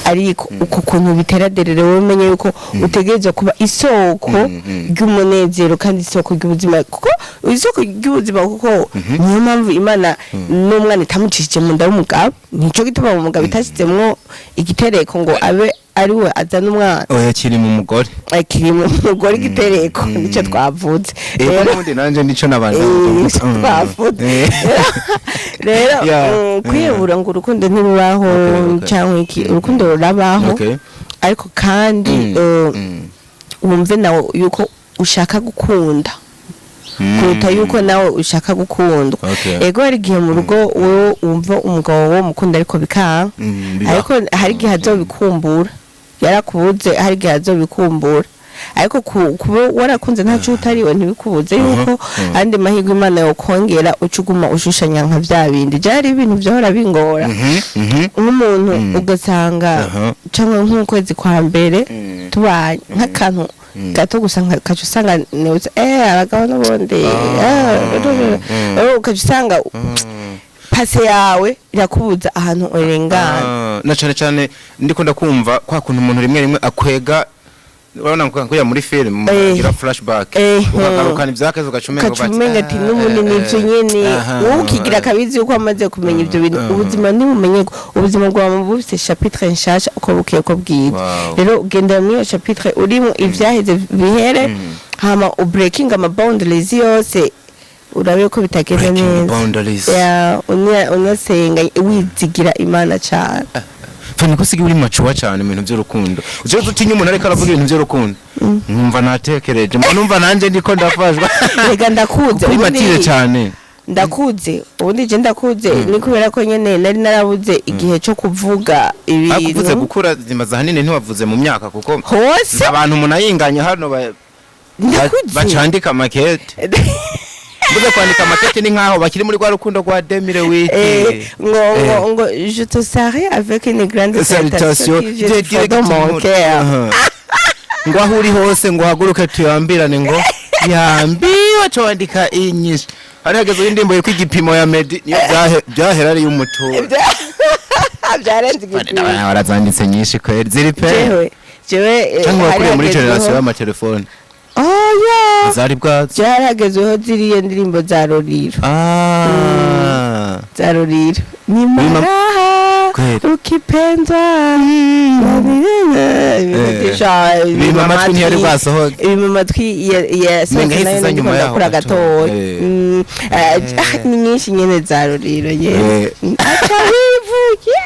ariko uku kuntu bitera derere, wowe umenye yuko utegerezwa kuba isoko ry'umunezero kandi isoko ry'ubuzima, kuko isoko ry'ubuzima, kuko niyo mpamvu Imana n'umwana itamucishije mu nda y'umugabo. Nico gituma mu mugabo itashizemwo igitereko ngo abe ari we azana umwana. Oya, kiri mu mugore. Kiri mu mugore igitereko, nicyo twavuze. Ego, n'ubundi nanje nico nabanza Nico kuvuga. twavuze. Rero kwiyebura ngo urukundo ntirubaho cyangwa iki, urukundo rurabaho, ariko kandi wumve nawe yuko ushaka gukunda kuruta yuko nawe ushaka gukundwa. Ego, hari igihe mu rugo wowe wumva umugabo wo mukunda ariko bikanga, Bibaho. ariko hari igihe azobikumbura. Yarakubuze, hari igihe azobikumbura, ariko kuba warakunze ntaco utariwe ntibikubuze yuko andi mahirwe Imana yokongera, uca uguma ushushanya nka vya bindi. Byari ibintu vyahora bingora, nk'umuntu ugasanga canke nk'ukwezi kwa mbere tubanye, nk'akantu gato gusa ukaca usanga nibutse abagabo n'ubundi, ukaca usanga passé yawe irakubuza ahantu urengana. Ah, na cane cane ndiko ndakumva kwa kuntu umuntu rimwe rimwe akwega, urabona nko kuya muri film agira flashback, ukagarukana ivyakaze, ugaca ukaca umenga ati n'ubundi nivyo nyene. Wowe ukigira akabizi yuko wamaze kumenya ivyo bintu. Ubuzima ntibumenye ko ubuzima bwawe bufise chapitre nshasha uko bukeye uko bwije. Rero ugendera muri iyo chapitre urimo, ivyaheze bihere, hama ubreaking ama boundaries yose, urabe ko bitagenda Breaking neza. boundaries. Ya, unasenga, wizigira Imana cane. Fani, ko usigaye uri mature cyane mu bintu by'urukundo. Uzi utinya umuntu ariko aravuga ibintu by'urukundo, nkumva natekereje, mba numva nanjye ndiko ndafashwa. Rega ndakuze. Uri mature cyane. Ndakuze ubundi, je ndakuze, ni kubera ko nyene nari narabuze igihe cyo kuvuga Ariko uvuze ibintu. gukura zimaze ahanini, ntiwavuze mu myaka, kuko Hose. abantu munayinganya hano Ndakuze. bacandika makete. Mbuze kwandika makete, ni nkaho bakiri muri rwa rukundo rwa 2008. Ngo je te salue avec une grande salutation salutation qui vient du fond de mon cœur. Aha. Ngo aho uri hose, ngo uhaguruke tuyambirane, ngo yambiwe cyo wandika inyishu. Hari hageze indirimbo yitwa Igipimo ya Meddy, niyo byahera ari y'umutura. Byarenze igipimo. Barazanditse nyinshi kweri, ziri pe. Jewe Cyangwa hari wakuriye muri hagezweho- generation y'amatelefone? Oh yeah. Zari bwazo. Jewe hari hagezweho ziriya ndirimbo za Roriro. Za Roriro ni maraha Kweli. ukipendwa. Bima amatwi ntiyari bwasohoke. Ibima amatwi yasohotse. Menga Nayo yahise iza ndiko nyuma yaho ndakura gato. gatoya. Ni nyinshi nyene za Roriro nyene. Aca wivuye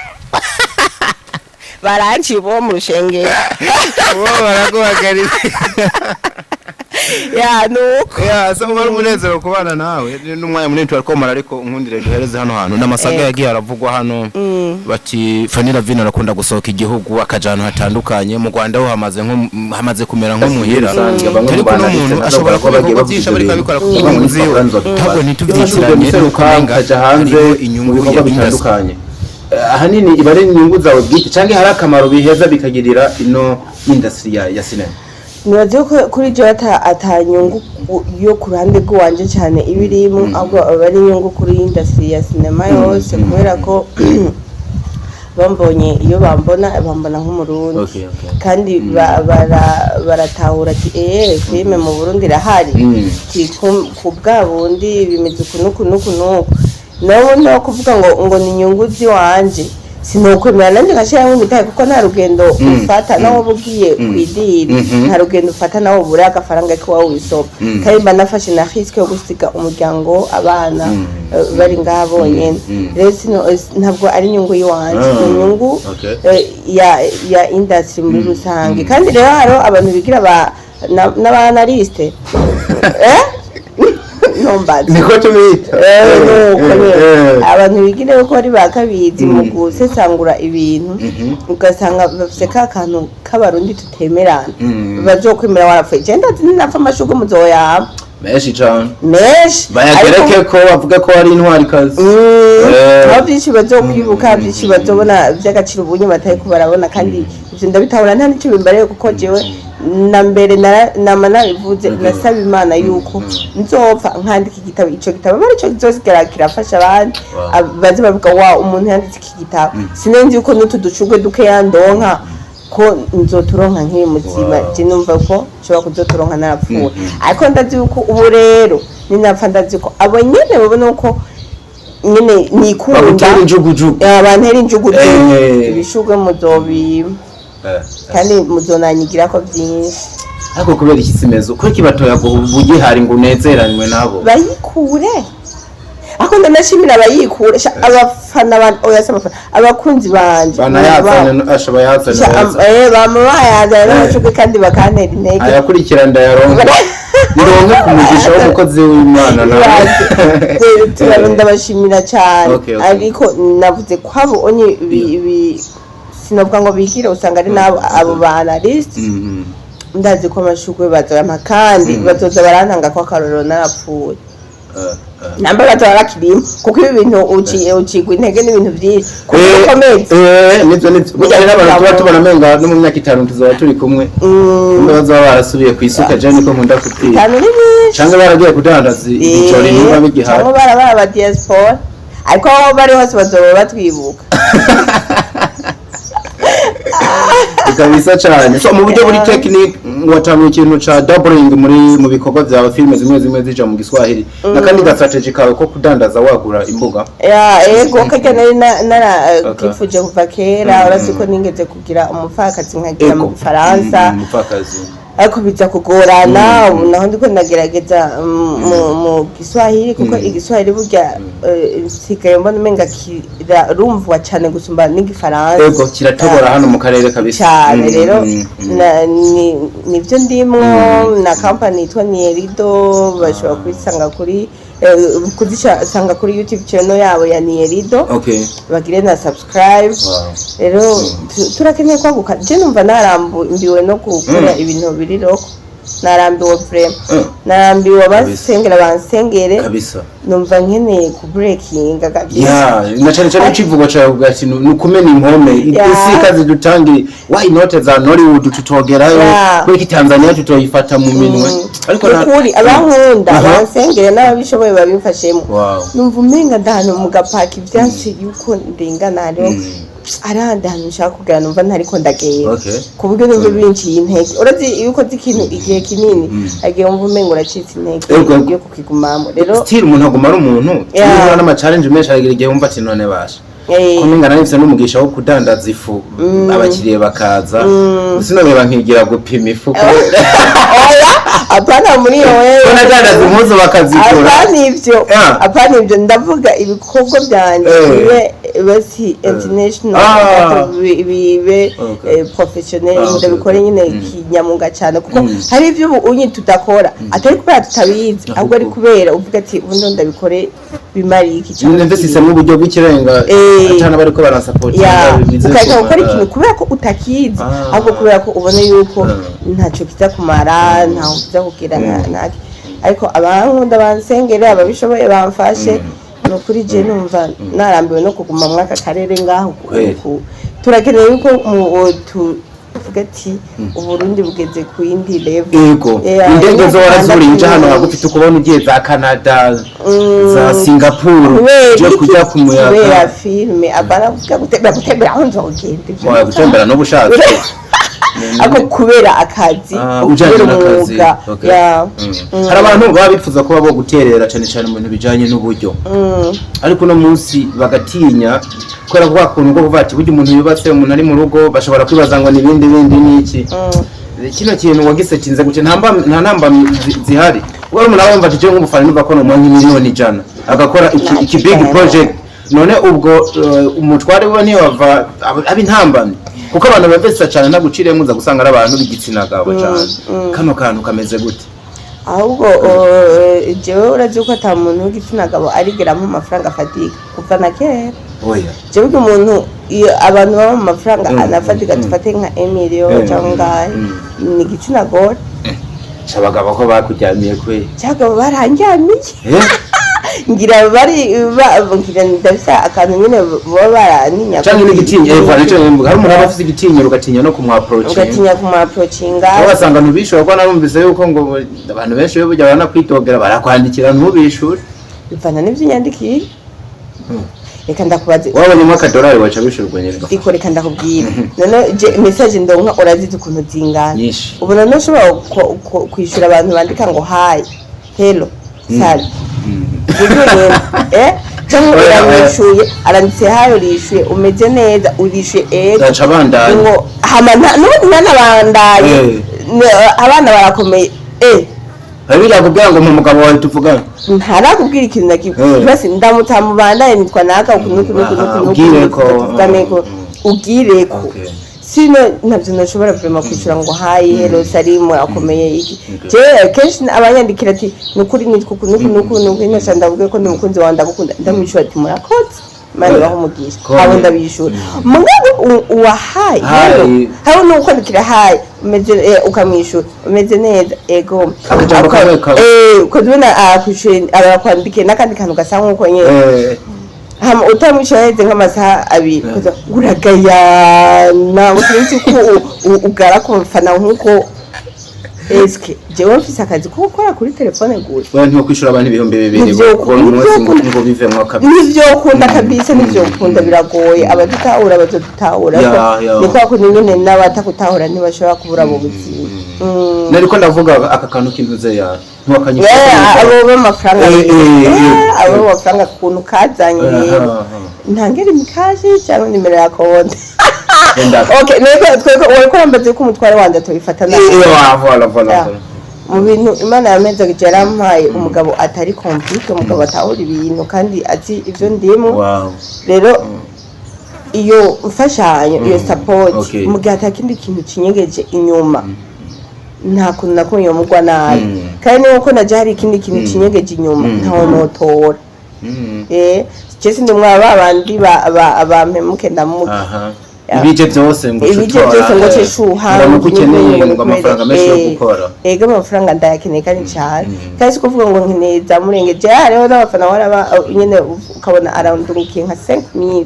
baranciye bo mu rushengero. Bo baraguhagaritse. Ya, nuko. Ya, so uba ari umunezero kubana nawe n'umwanya munini turakomara, ariko nkundire duhereze hano hantu n'amasaga yagiye aravugwa hano, bati Fanny Lavine arakunda gusohoka igihugu akaja ahantu hatandukanye. Mu Rwanda ho hamaze nko hamaze kumera nko muhira, ariko n'umuntu ashobora kuba ibikorwa byinshi ariko abikora ku nyungu ziwe, ntabwo ntitubyitiranye Useruka ukaja hanze hariho mu inyungu bikorwa ya industry. bitandukanye. Ahanini iba ari inyungu zawe bwite cyangwa hari akamaro biheza bikagirira ino industry ya sinema? Nibaze ko kuri jewe ata nyungu yo ku ruhande rw'iwanje cyane iba irimo, ahubwo aba ari inyungu kuri industry ya sinema yose, kubera ko bambonye, iyo bambona, bambona nk'Umurundi. Kandi baratahura ati filime mu Burundi irahari. Ti ku bwa bundi bimeze uku n'uku n'uku n'uku. Nawe no kuvuga ngo ni inyungu z'iwanje, sinokwemera nanjye ngashyiramo imitahe, kuko nta rugendo ufata nawe uba ugiye ku idiri, nta rugendo ufata nawe ubure agafaranga k'iwawe wisoma. Kandi mba nafashe na risque yo gusiga umuryango, abana bari ngaha bonyene. Rero ntabwo ari inyungu y'iwanje, ni inyungu ya industry muri rusange. Kandi rero hariho abantu bigira ba n'aba analyste, nombaza. Niko tubita. Nuko nyene. Abantu bigira yuko ari ba kabizi mu gusesangura ibintu, ugasanga bafise ka kantu k'Abarundi tutemerana, bazokwemera warapfuye. Je ndazi ninapfa amashurwe muzoyampa. Menshi cane. Menshi. Bayagereke ko bavuga ko ari intwari kazi. Aho byinshi bazokwibuka, byinshi bazobona by'agaciro ubunye batari ko barabona. Kandi ivyo ndabitahura, nta n'icyo bimbareye, kuko jewe na mbere nama nabivuze, nasaba Imana yuko nzopfa nkandika igitabo, ico gitabo aba arico kizosigara kirafasha abandi. Baze bavuga: "Wa umuntu yanditse iki gitabo." Sinenzi yuko n'utu dushurwe dukeya ndonka ko nzoturonka nkiri muzima. Je numva ko nshobora kuzoturonka narapfuye, ariko ndazi yuko ubu rero ninapfa, ndazi ko abo nyene babona uko nyene nikunda. Bagutera injugujugu. Bantera injugujugu. Ibishurwe muzobima kandi muzonanyigirako byinshi. Ariko kubera iki simezo ko kibatoya bugihari ngo unezeranywe nabo? Bayikure, ariko ndanashimira abayikure. Abafana oya, si abafana, abakunzi banje. Banayazane, asha bayazane. Bama bayazana n'amashurwe kandi bakantera intege. Ayakurikira ndayaronka, nironke ku mugisha w'umukozi w'Imana nawe. Ndabashimira cyane. Ariko navuze ko abo onye Sinovuga ngo bigire, usanga ari nabo abo ba analyste. Ndazi ko amashurwe bazoyampa, kandi bazoza barantanga ko akarorero narapfuye, namba bazoba bakirimo, kuko ibi bintu ucigwa intege n'ibintu byinshi kuko ukomeze. Nivyo, nivyo. Burya hari n'abantu tuba tubona amenga no mu myaka 5 tuzaba turi kumwe, kumbe bazaba barasubiye ku isuka. Je niko nkunda kutira. 5 ni myinshi. Canke baragiye kudandaza ibijori, niba bigihari. Cyangwa barabaye aba diaspora, ariko aho bari hose bazoba batwibuka. Kabisa cyane. So mu buryo buri technique, watanguye ikintu ca doubling muri mu bikorwa byawe, filime zimwe zimwe zija mu Giswahili, nakandi ga strategy kawe ko kudandaza wagura imbuga. Ya, ego, karya nari nara kifuje kuva kera. Uretse ko nigeze kugira umupfakazi, nkagira mu Gifaransa, Umupfakazi. ariko biza kugorana. Ubu naho ndiko ndagerageza mu Giswahili, kuko Igiswahili burya nsigaye mbona umenga kirarumvwa cyane gusumba n'Igifaransa. Ego, kiratobora hano mu karere kabisa. Cyane. Rero nivyo ndimwo na company yitwa Nierido, bashobora kubisanga kuri kuzisanga kuri YouTube channel yabo ya Nierido. Bagire na subscribe. Rero turakeneye kwaguka. Je numva narambiwe no gukora ibintu biri local, narambiwe vraiment. Narambiwe, abasengera bansengere. Numva nkeneye ku breakinga kabisa. Ya, na cyane cyane icivugo cawe uvuga ati ni ukumena impome. Isi ikazidutangira, why not za Nollywood tutogerayo? Kubera Tanzania tutoyifata mu minwe? Ariko Ukuri abankunda bansengere, n'ababishoboye babimfashemo. Numva umenga ndahantu mu gapaki, ibyansi yuko ndengana, hariho hari ahandi hantu nshaka kugera, numva ntariko ndagenda, ku buryo numva binciye intege. Urazi iyo ukoze ikintu igihe kinini, hagiye wumva umenga uracitse intege yo kukigumamo. Rero still umuntu aguma ari umuntu. Iyo n'ama challenge menshi, aragira igihe wumva ati none basha ko menga nari n'umugisha wo kudandaza ifu, abakiriya bakaza, sinobeba nkigira gupima ifu. Oya, apana muri iyo wewe. Ko nadandaza impuzu bakazigura. Apana ivyo. Apana ivyo, ndavuga ibikorwa byanje bibe basi international, bibe professionnel, ndabikore nyine kinyamunga cyane, kuko hari ivyo ubu unyi tudakora atari kubera tutabizi, ahubwo ari kubera uvuga ati ubundi ndabikore bimariye iki cyangwa Investisemo uburyo bw'ikirenga, atana bariko baransapotinga, bimeze ukareka gukora gutyo. ikintu kubera ko utakizi, ahubwo kubera ko ubona yuko ntacyo kiza kumara, ntaho kiza kugira ntaki. Ariko abankunda bansengere, ababishoboye bamfashe. Ni ukuri je numva narambiwe no kuguma muri aka karere ngaho. Kweli. Turakeneye yuko mu tuvuga ati Uburundi bugeze ku yindi level. Ego. Indege zo warazuriye uje hano hagufi, tukubona ugiye za Canada, za Singapore. Kubera uje iki? kujya ku muyaga. Kubera filime, apana kuvuga gutembera, gutembera aho nzogenda ivyo. Oya, gutembera no bushatse. Ariko kubera akazi, Ujanye kubera n'akazi. umwuga. Ya. Hari abantu baba bifuza kuba bo guterera cyane cyane mu bintu bijanye n'uburyo, ariko uno munsi bagatinya kubera ko kuntu bwo kuvuga ati burya umuntu yubatse, umuntu ari mu rugo, bashobora kwibaza ngo n'ibindi bindi n'iki. Kino kintu wagisetinze gute? Nta namba zihari? Ubwo umuntu aba yumva ati jewe nk'umufana numva ko nomuha nk'imiliyoni 100 agakora iki big project. None ubwo umutware we ntiyova aba intambamyi? Kuko abantu bemvesa cyane, ntaguciriyemo, uza gusanga ari abantu b'igitsina gabo cyane. Kano kantu kameze gute? Ahubwo jewe urazi ko ata muntu w'igitsina gabo arigeramo amafaranga afatika kuva na kera. Oya. Jewe umuntu, iyo abantu baba mu mafaranga anafatika, dufate nka emilio cyangwa ngahe, ni igitsina gore. Abagabo ko bakuryamiye kweli? Cyangwa barandyamiye. Eh? Ngira bari ngira ndafise akantu nyine baba barantinya. Canke n'igitinyiro, nico nyene, hari umuntu aba afise igitinyiro, ugatinya no kumwapproaching. Ugatinya kumwapproachinga. Aho basanga ntubishure, kuko narumvise yuko ngo abantu benshi iyo burya baranakwitogera, barakwandikira ntubishure. Bivana n'ivyo unyandikiye. Reka ndakubaze. Wabonyemo akadorari waca wishurwa nyene. Diko, reka ndakubwira. None je message ndonka urazizi ukuntu zingana? Nyinshi. Ubu none ushobora kwishura abantu bandika ngo hi, hello, salut, ibyo nyene, cyangwa Oya, oya. uramwishuye, aranditse hi, urishuye umeze neza, urishuye ego. Gaca bandanya. Ngo hama n'ubundi ntanabandanye. Abana barakomeye. Hari birakubwira ngo mu mugabo wawe tuvugane. Ntarakubwira ikintu na kimwe. Basi ndamutsa, mubandanye, nitwa naka uku nuku nuku nuku nuku. Ubwire ko, tuvugane ko ubwire ko. Sino ntabyo nashobora vraiment kwishyura ngo hi, hello, salut, murakomeye, iki. Je kenshi abanyandikira ati nukuri nitwa uku nuku nuku nuku, ino ndavuge ko ndi umukunzi wawe, ndagukunda, ndamwishyura ati murakoze. Imana ibahe umugisha. Kone. Abo ndabishura, mugabo uwahaye Hi. hari n'ukwandikira "Hi, umeze", ukamwishura "Umeze neza?" "Ego." Akajambo kamwe kamwe. Ukazibona akwishuye, arakwandikiye n'akandi kantu gasa nk'uko nyene. Hama utamwishuye, haheze nk'amasaha 2, ukaza uragayana ngo sinzi ko ugara ku mufana nk'uko. Eske jewe mfise akazi ko gukora kuri telefone gusa? Wewe ntiwokwishura abantu 2000 buri munsi ngo bivemwo kabisa. Ntivyokunda kabisa, ntivyokunda, biragoye. Abadutahura bazodutahura, ariko ni kwa kundi nyene n'abatakutahura ntibashobora kubura mu buzima. Nariko ndavuga aka kantu k'intuze ya ntiwakanyishyura. Abo b'amafaranga, abo b'amafaranga ukuntu kazanye rero, ntangere imikashi cyangwa nimero ya konti? Genda. Okay, niko tweko wariko urambaza yuko umutware wanje atobifata nabi. Voilà, voilà. Yeah. Mu bintu Imana yameze, yarampaye umugabo atari compliqué, umugabo atahura ibintu kandi azi ibyo ndimo. Rero iyo mfashanyo, iyo support, mu gihe atakindi kintu kinyegeje inyuma, nta kuntu nakunye mugwa nabi. Kandi niba uko naje hari ikindi kintu kinyegeje inyuma, ntaho notora. Je sindi mwa ba bandi bampemuke ndamuke. Ibije byose ngo Ibije ucutora, byose ngo ceshuha. Ngo nuko ukeneye ngo amafaranga menshi yo gukora. Ego, amafaranga ndayakeneye kandi cyane, kandi si kuvuga ngo nkeneye za murenge. Je hariho n'abafana bahora nyene ukabona arandungikiye nka 5000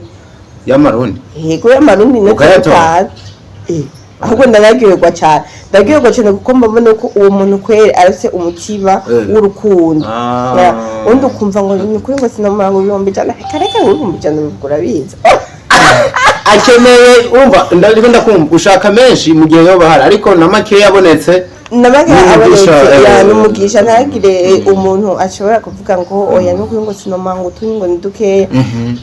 y'amarundi. Yego, y'amarundi ni Ukayatora? cyane. Ahubwo ndanaryoherwa cyane, ndaryoherwa cyane kuko mbabona ko uwo muntu kweri arafise umutima w'urukundo. Ya, undi ukumva ngo ni ukuri ngo sinamara ngo 100,000, reka reka, ngo 100,000 bigura biza. Akeneye, umva, ndariko ndakumva ushaka menshi mu gihe yoba hari, ariko na makeya yabonetse. Nabaga N'umugisha, abonetse ya n'umugisha. Ntagire umuntu ashobora kuvuga ngo oya, nukuri ngo sinoma ngo utunye ngo ni dukeya.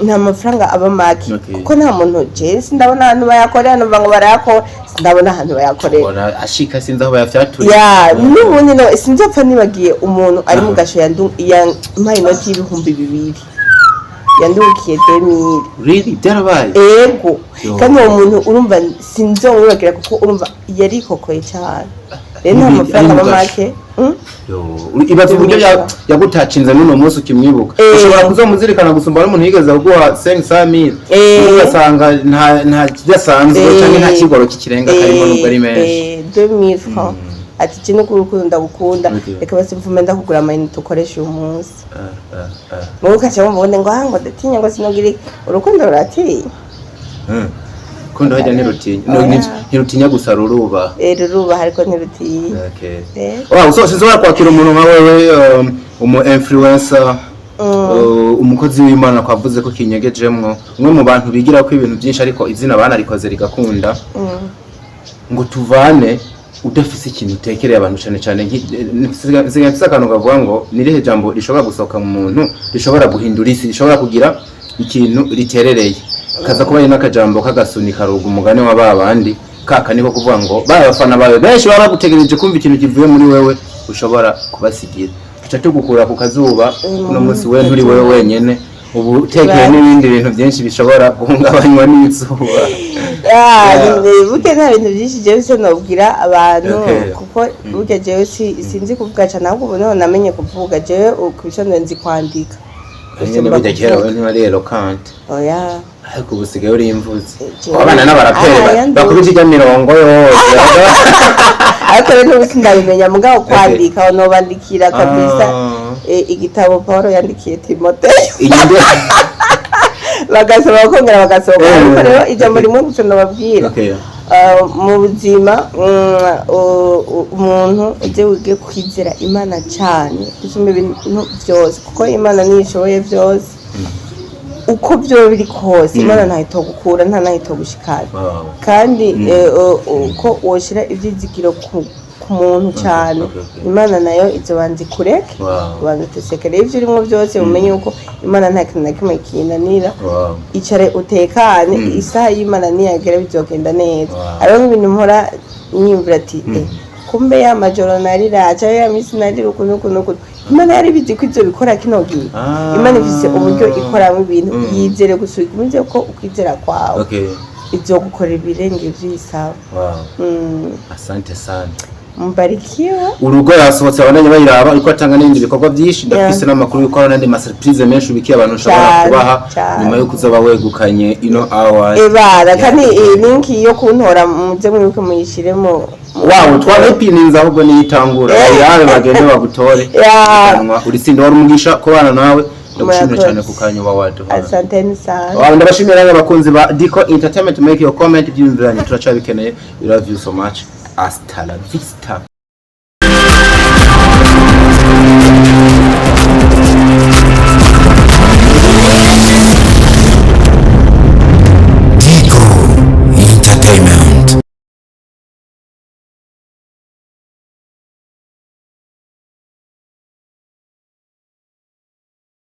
Nta mafaranga aba make, kuko nta muntu, je sindabona ahantu bayakorera. Numva ngo barayakora, sindabona ahantu bayakorera. Ubona ashika, sinzi aho bayafyaturiye. Ya, n'ubundi no sinzopfa nibagiye umuntu ari mu gasho yampaye inoti y'2000, yandukiye 2000. Really? Byarabaye? Ego. Yo. Kandi uwo muntu, urumva, sinzomwibagira kuko urumva yarikokoye cyane. Rero nta Bibiri, mafaranga ari mu aba gasho. make. Yo, ibaze uburyo yagutacinze n'uno munsi ukimwibuka. Ushobora kuzomuzirikana gusumba n'umuntu yigeze kuguha 500,000. Ugasanga nta kidasanzwe canke nta kigoro kikirenga karimo, nubwo ari menshi. 2000 francs, ati iki ni urukundo ndagukunda. Reka basi mvume ndakugura amayinite ukoresha uyu munsi. Mubu ukaca wumva ubundi ngo ah, ngo ndatinya, ngo sinogira iki. Urukundo ruratinya. Kundo hajya ntirutinya. No, Oya. ntirutinya gusa, ruruba. Rurubaha ariko ntirutinya. Wow, so sinzobora kwakira umuntu nka wewe, umu influencer, umukozi w'Imana kwavuze ko kinyegejemwo, umwe mu bantu bigira ko ibintu byinshi, ariko izina banarikoze rigakunda, ngo tuvane udafise ikintu utekereye abantu, cane cane nsigaye mfise akantu kavuga ngo nirihe jambo rishobora gusohoka mu muntu rishobora guhindura isi, rishobora kugira ikintu riterereye, kaza kuba ari n'akajambo k'agasuni karuga umugani wa ba bandi kaka, niko kuvuga ngo ba bafana bawe benshi baba bagutegereje kumva ikintu kivuye muri wewe ushobora kubasigira. Tuca tugukura ku kazuba uno munsi. We nturi wewe wenyene, ubu utekeye n'ibindi bintu byinshi bishobora guhungabanywa n'izuba. Burya nta bintu byinshi jewe se nobwira abantu, kuko burya jewe sinzi kuvuga cyane, ahubwo ubu niho namenye kuvuga. Jewe ku bisanzwe nzi kwandika Nyene gusumba burya kera kuvuga. wewe ntiwari eloquent, Oya. ariko ubu usigaye uri imvuzi. Jewe Abana n'abaraperi bakubita ijya mirongo yose. Ariko rero n'ubu sindabimenya, mugabo kwandika nobandikira kabisa. Igitabo Paul yandikiye Timoteyo, Iyi bagasoma bakongera bagasohoka. Ariko rero ijambo rimwe gusa nababwira: mu buzima, umuntu ujye wige kwizera Imana cyane gusumba ibintu byose, kuko Imana niyo ishoboye byose. Uko byoba biri kose, Imana ntahita gukura, nta nahita gushikana. Kandi uko woshira ibyizigiro ku muntu cyane, Imana nayo izobanza ikureke, ubanza utesekere ibyo urimo byose, umenye yuko Imana nta kintu na kimwe kinanira. Icare utekane, isaha y'Imana niyagera bizogenda neza. Hariho nk'ibintu mpora nyiyumvira ati kumbe ya majoro narira cyangwa ya minsi narira uku n'uku n'uku, Imana yari bizi ko ivyo bikora kino gihe. Imana ifise uburyo ikoramo ibintu. Yizere gusa, ugumize ko ukwizera kwawe izogukorera ibirenge vy'isaba. Asante sana. Mbarikiwe. Urugo yasohotse, abandanye bayiraba, ariko atanga n'ibindi bikorwa byinshi. Ndafise n'amakuru yuko hari n'andi ma surprise menshi ubikiye abantu ushobora kubaha nyuma yo kuzoba wegukanye ino award. Ebara kandi iyi link yo kuntora muze mwibuke muyishiremo. Wawe twanayipininze, ahubwo niyo itangura yawe bagende bagutore. Ihiganwa uritsinda, wari umugisha kubana nawe. Ndagushimira Murakoze. cyane ku kanya uba waduhaye. Asanteni sana. Wow, ndabashimira namwe abakunzi ba Dico Entertainment. Make your comment, ibyiyumviro turacabikeneye. We love you so much. Hasta la vista.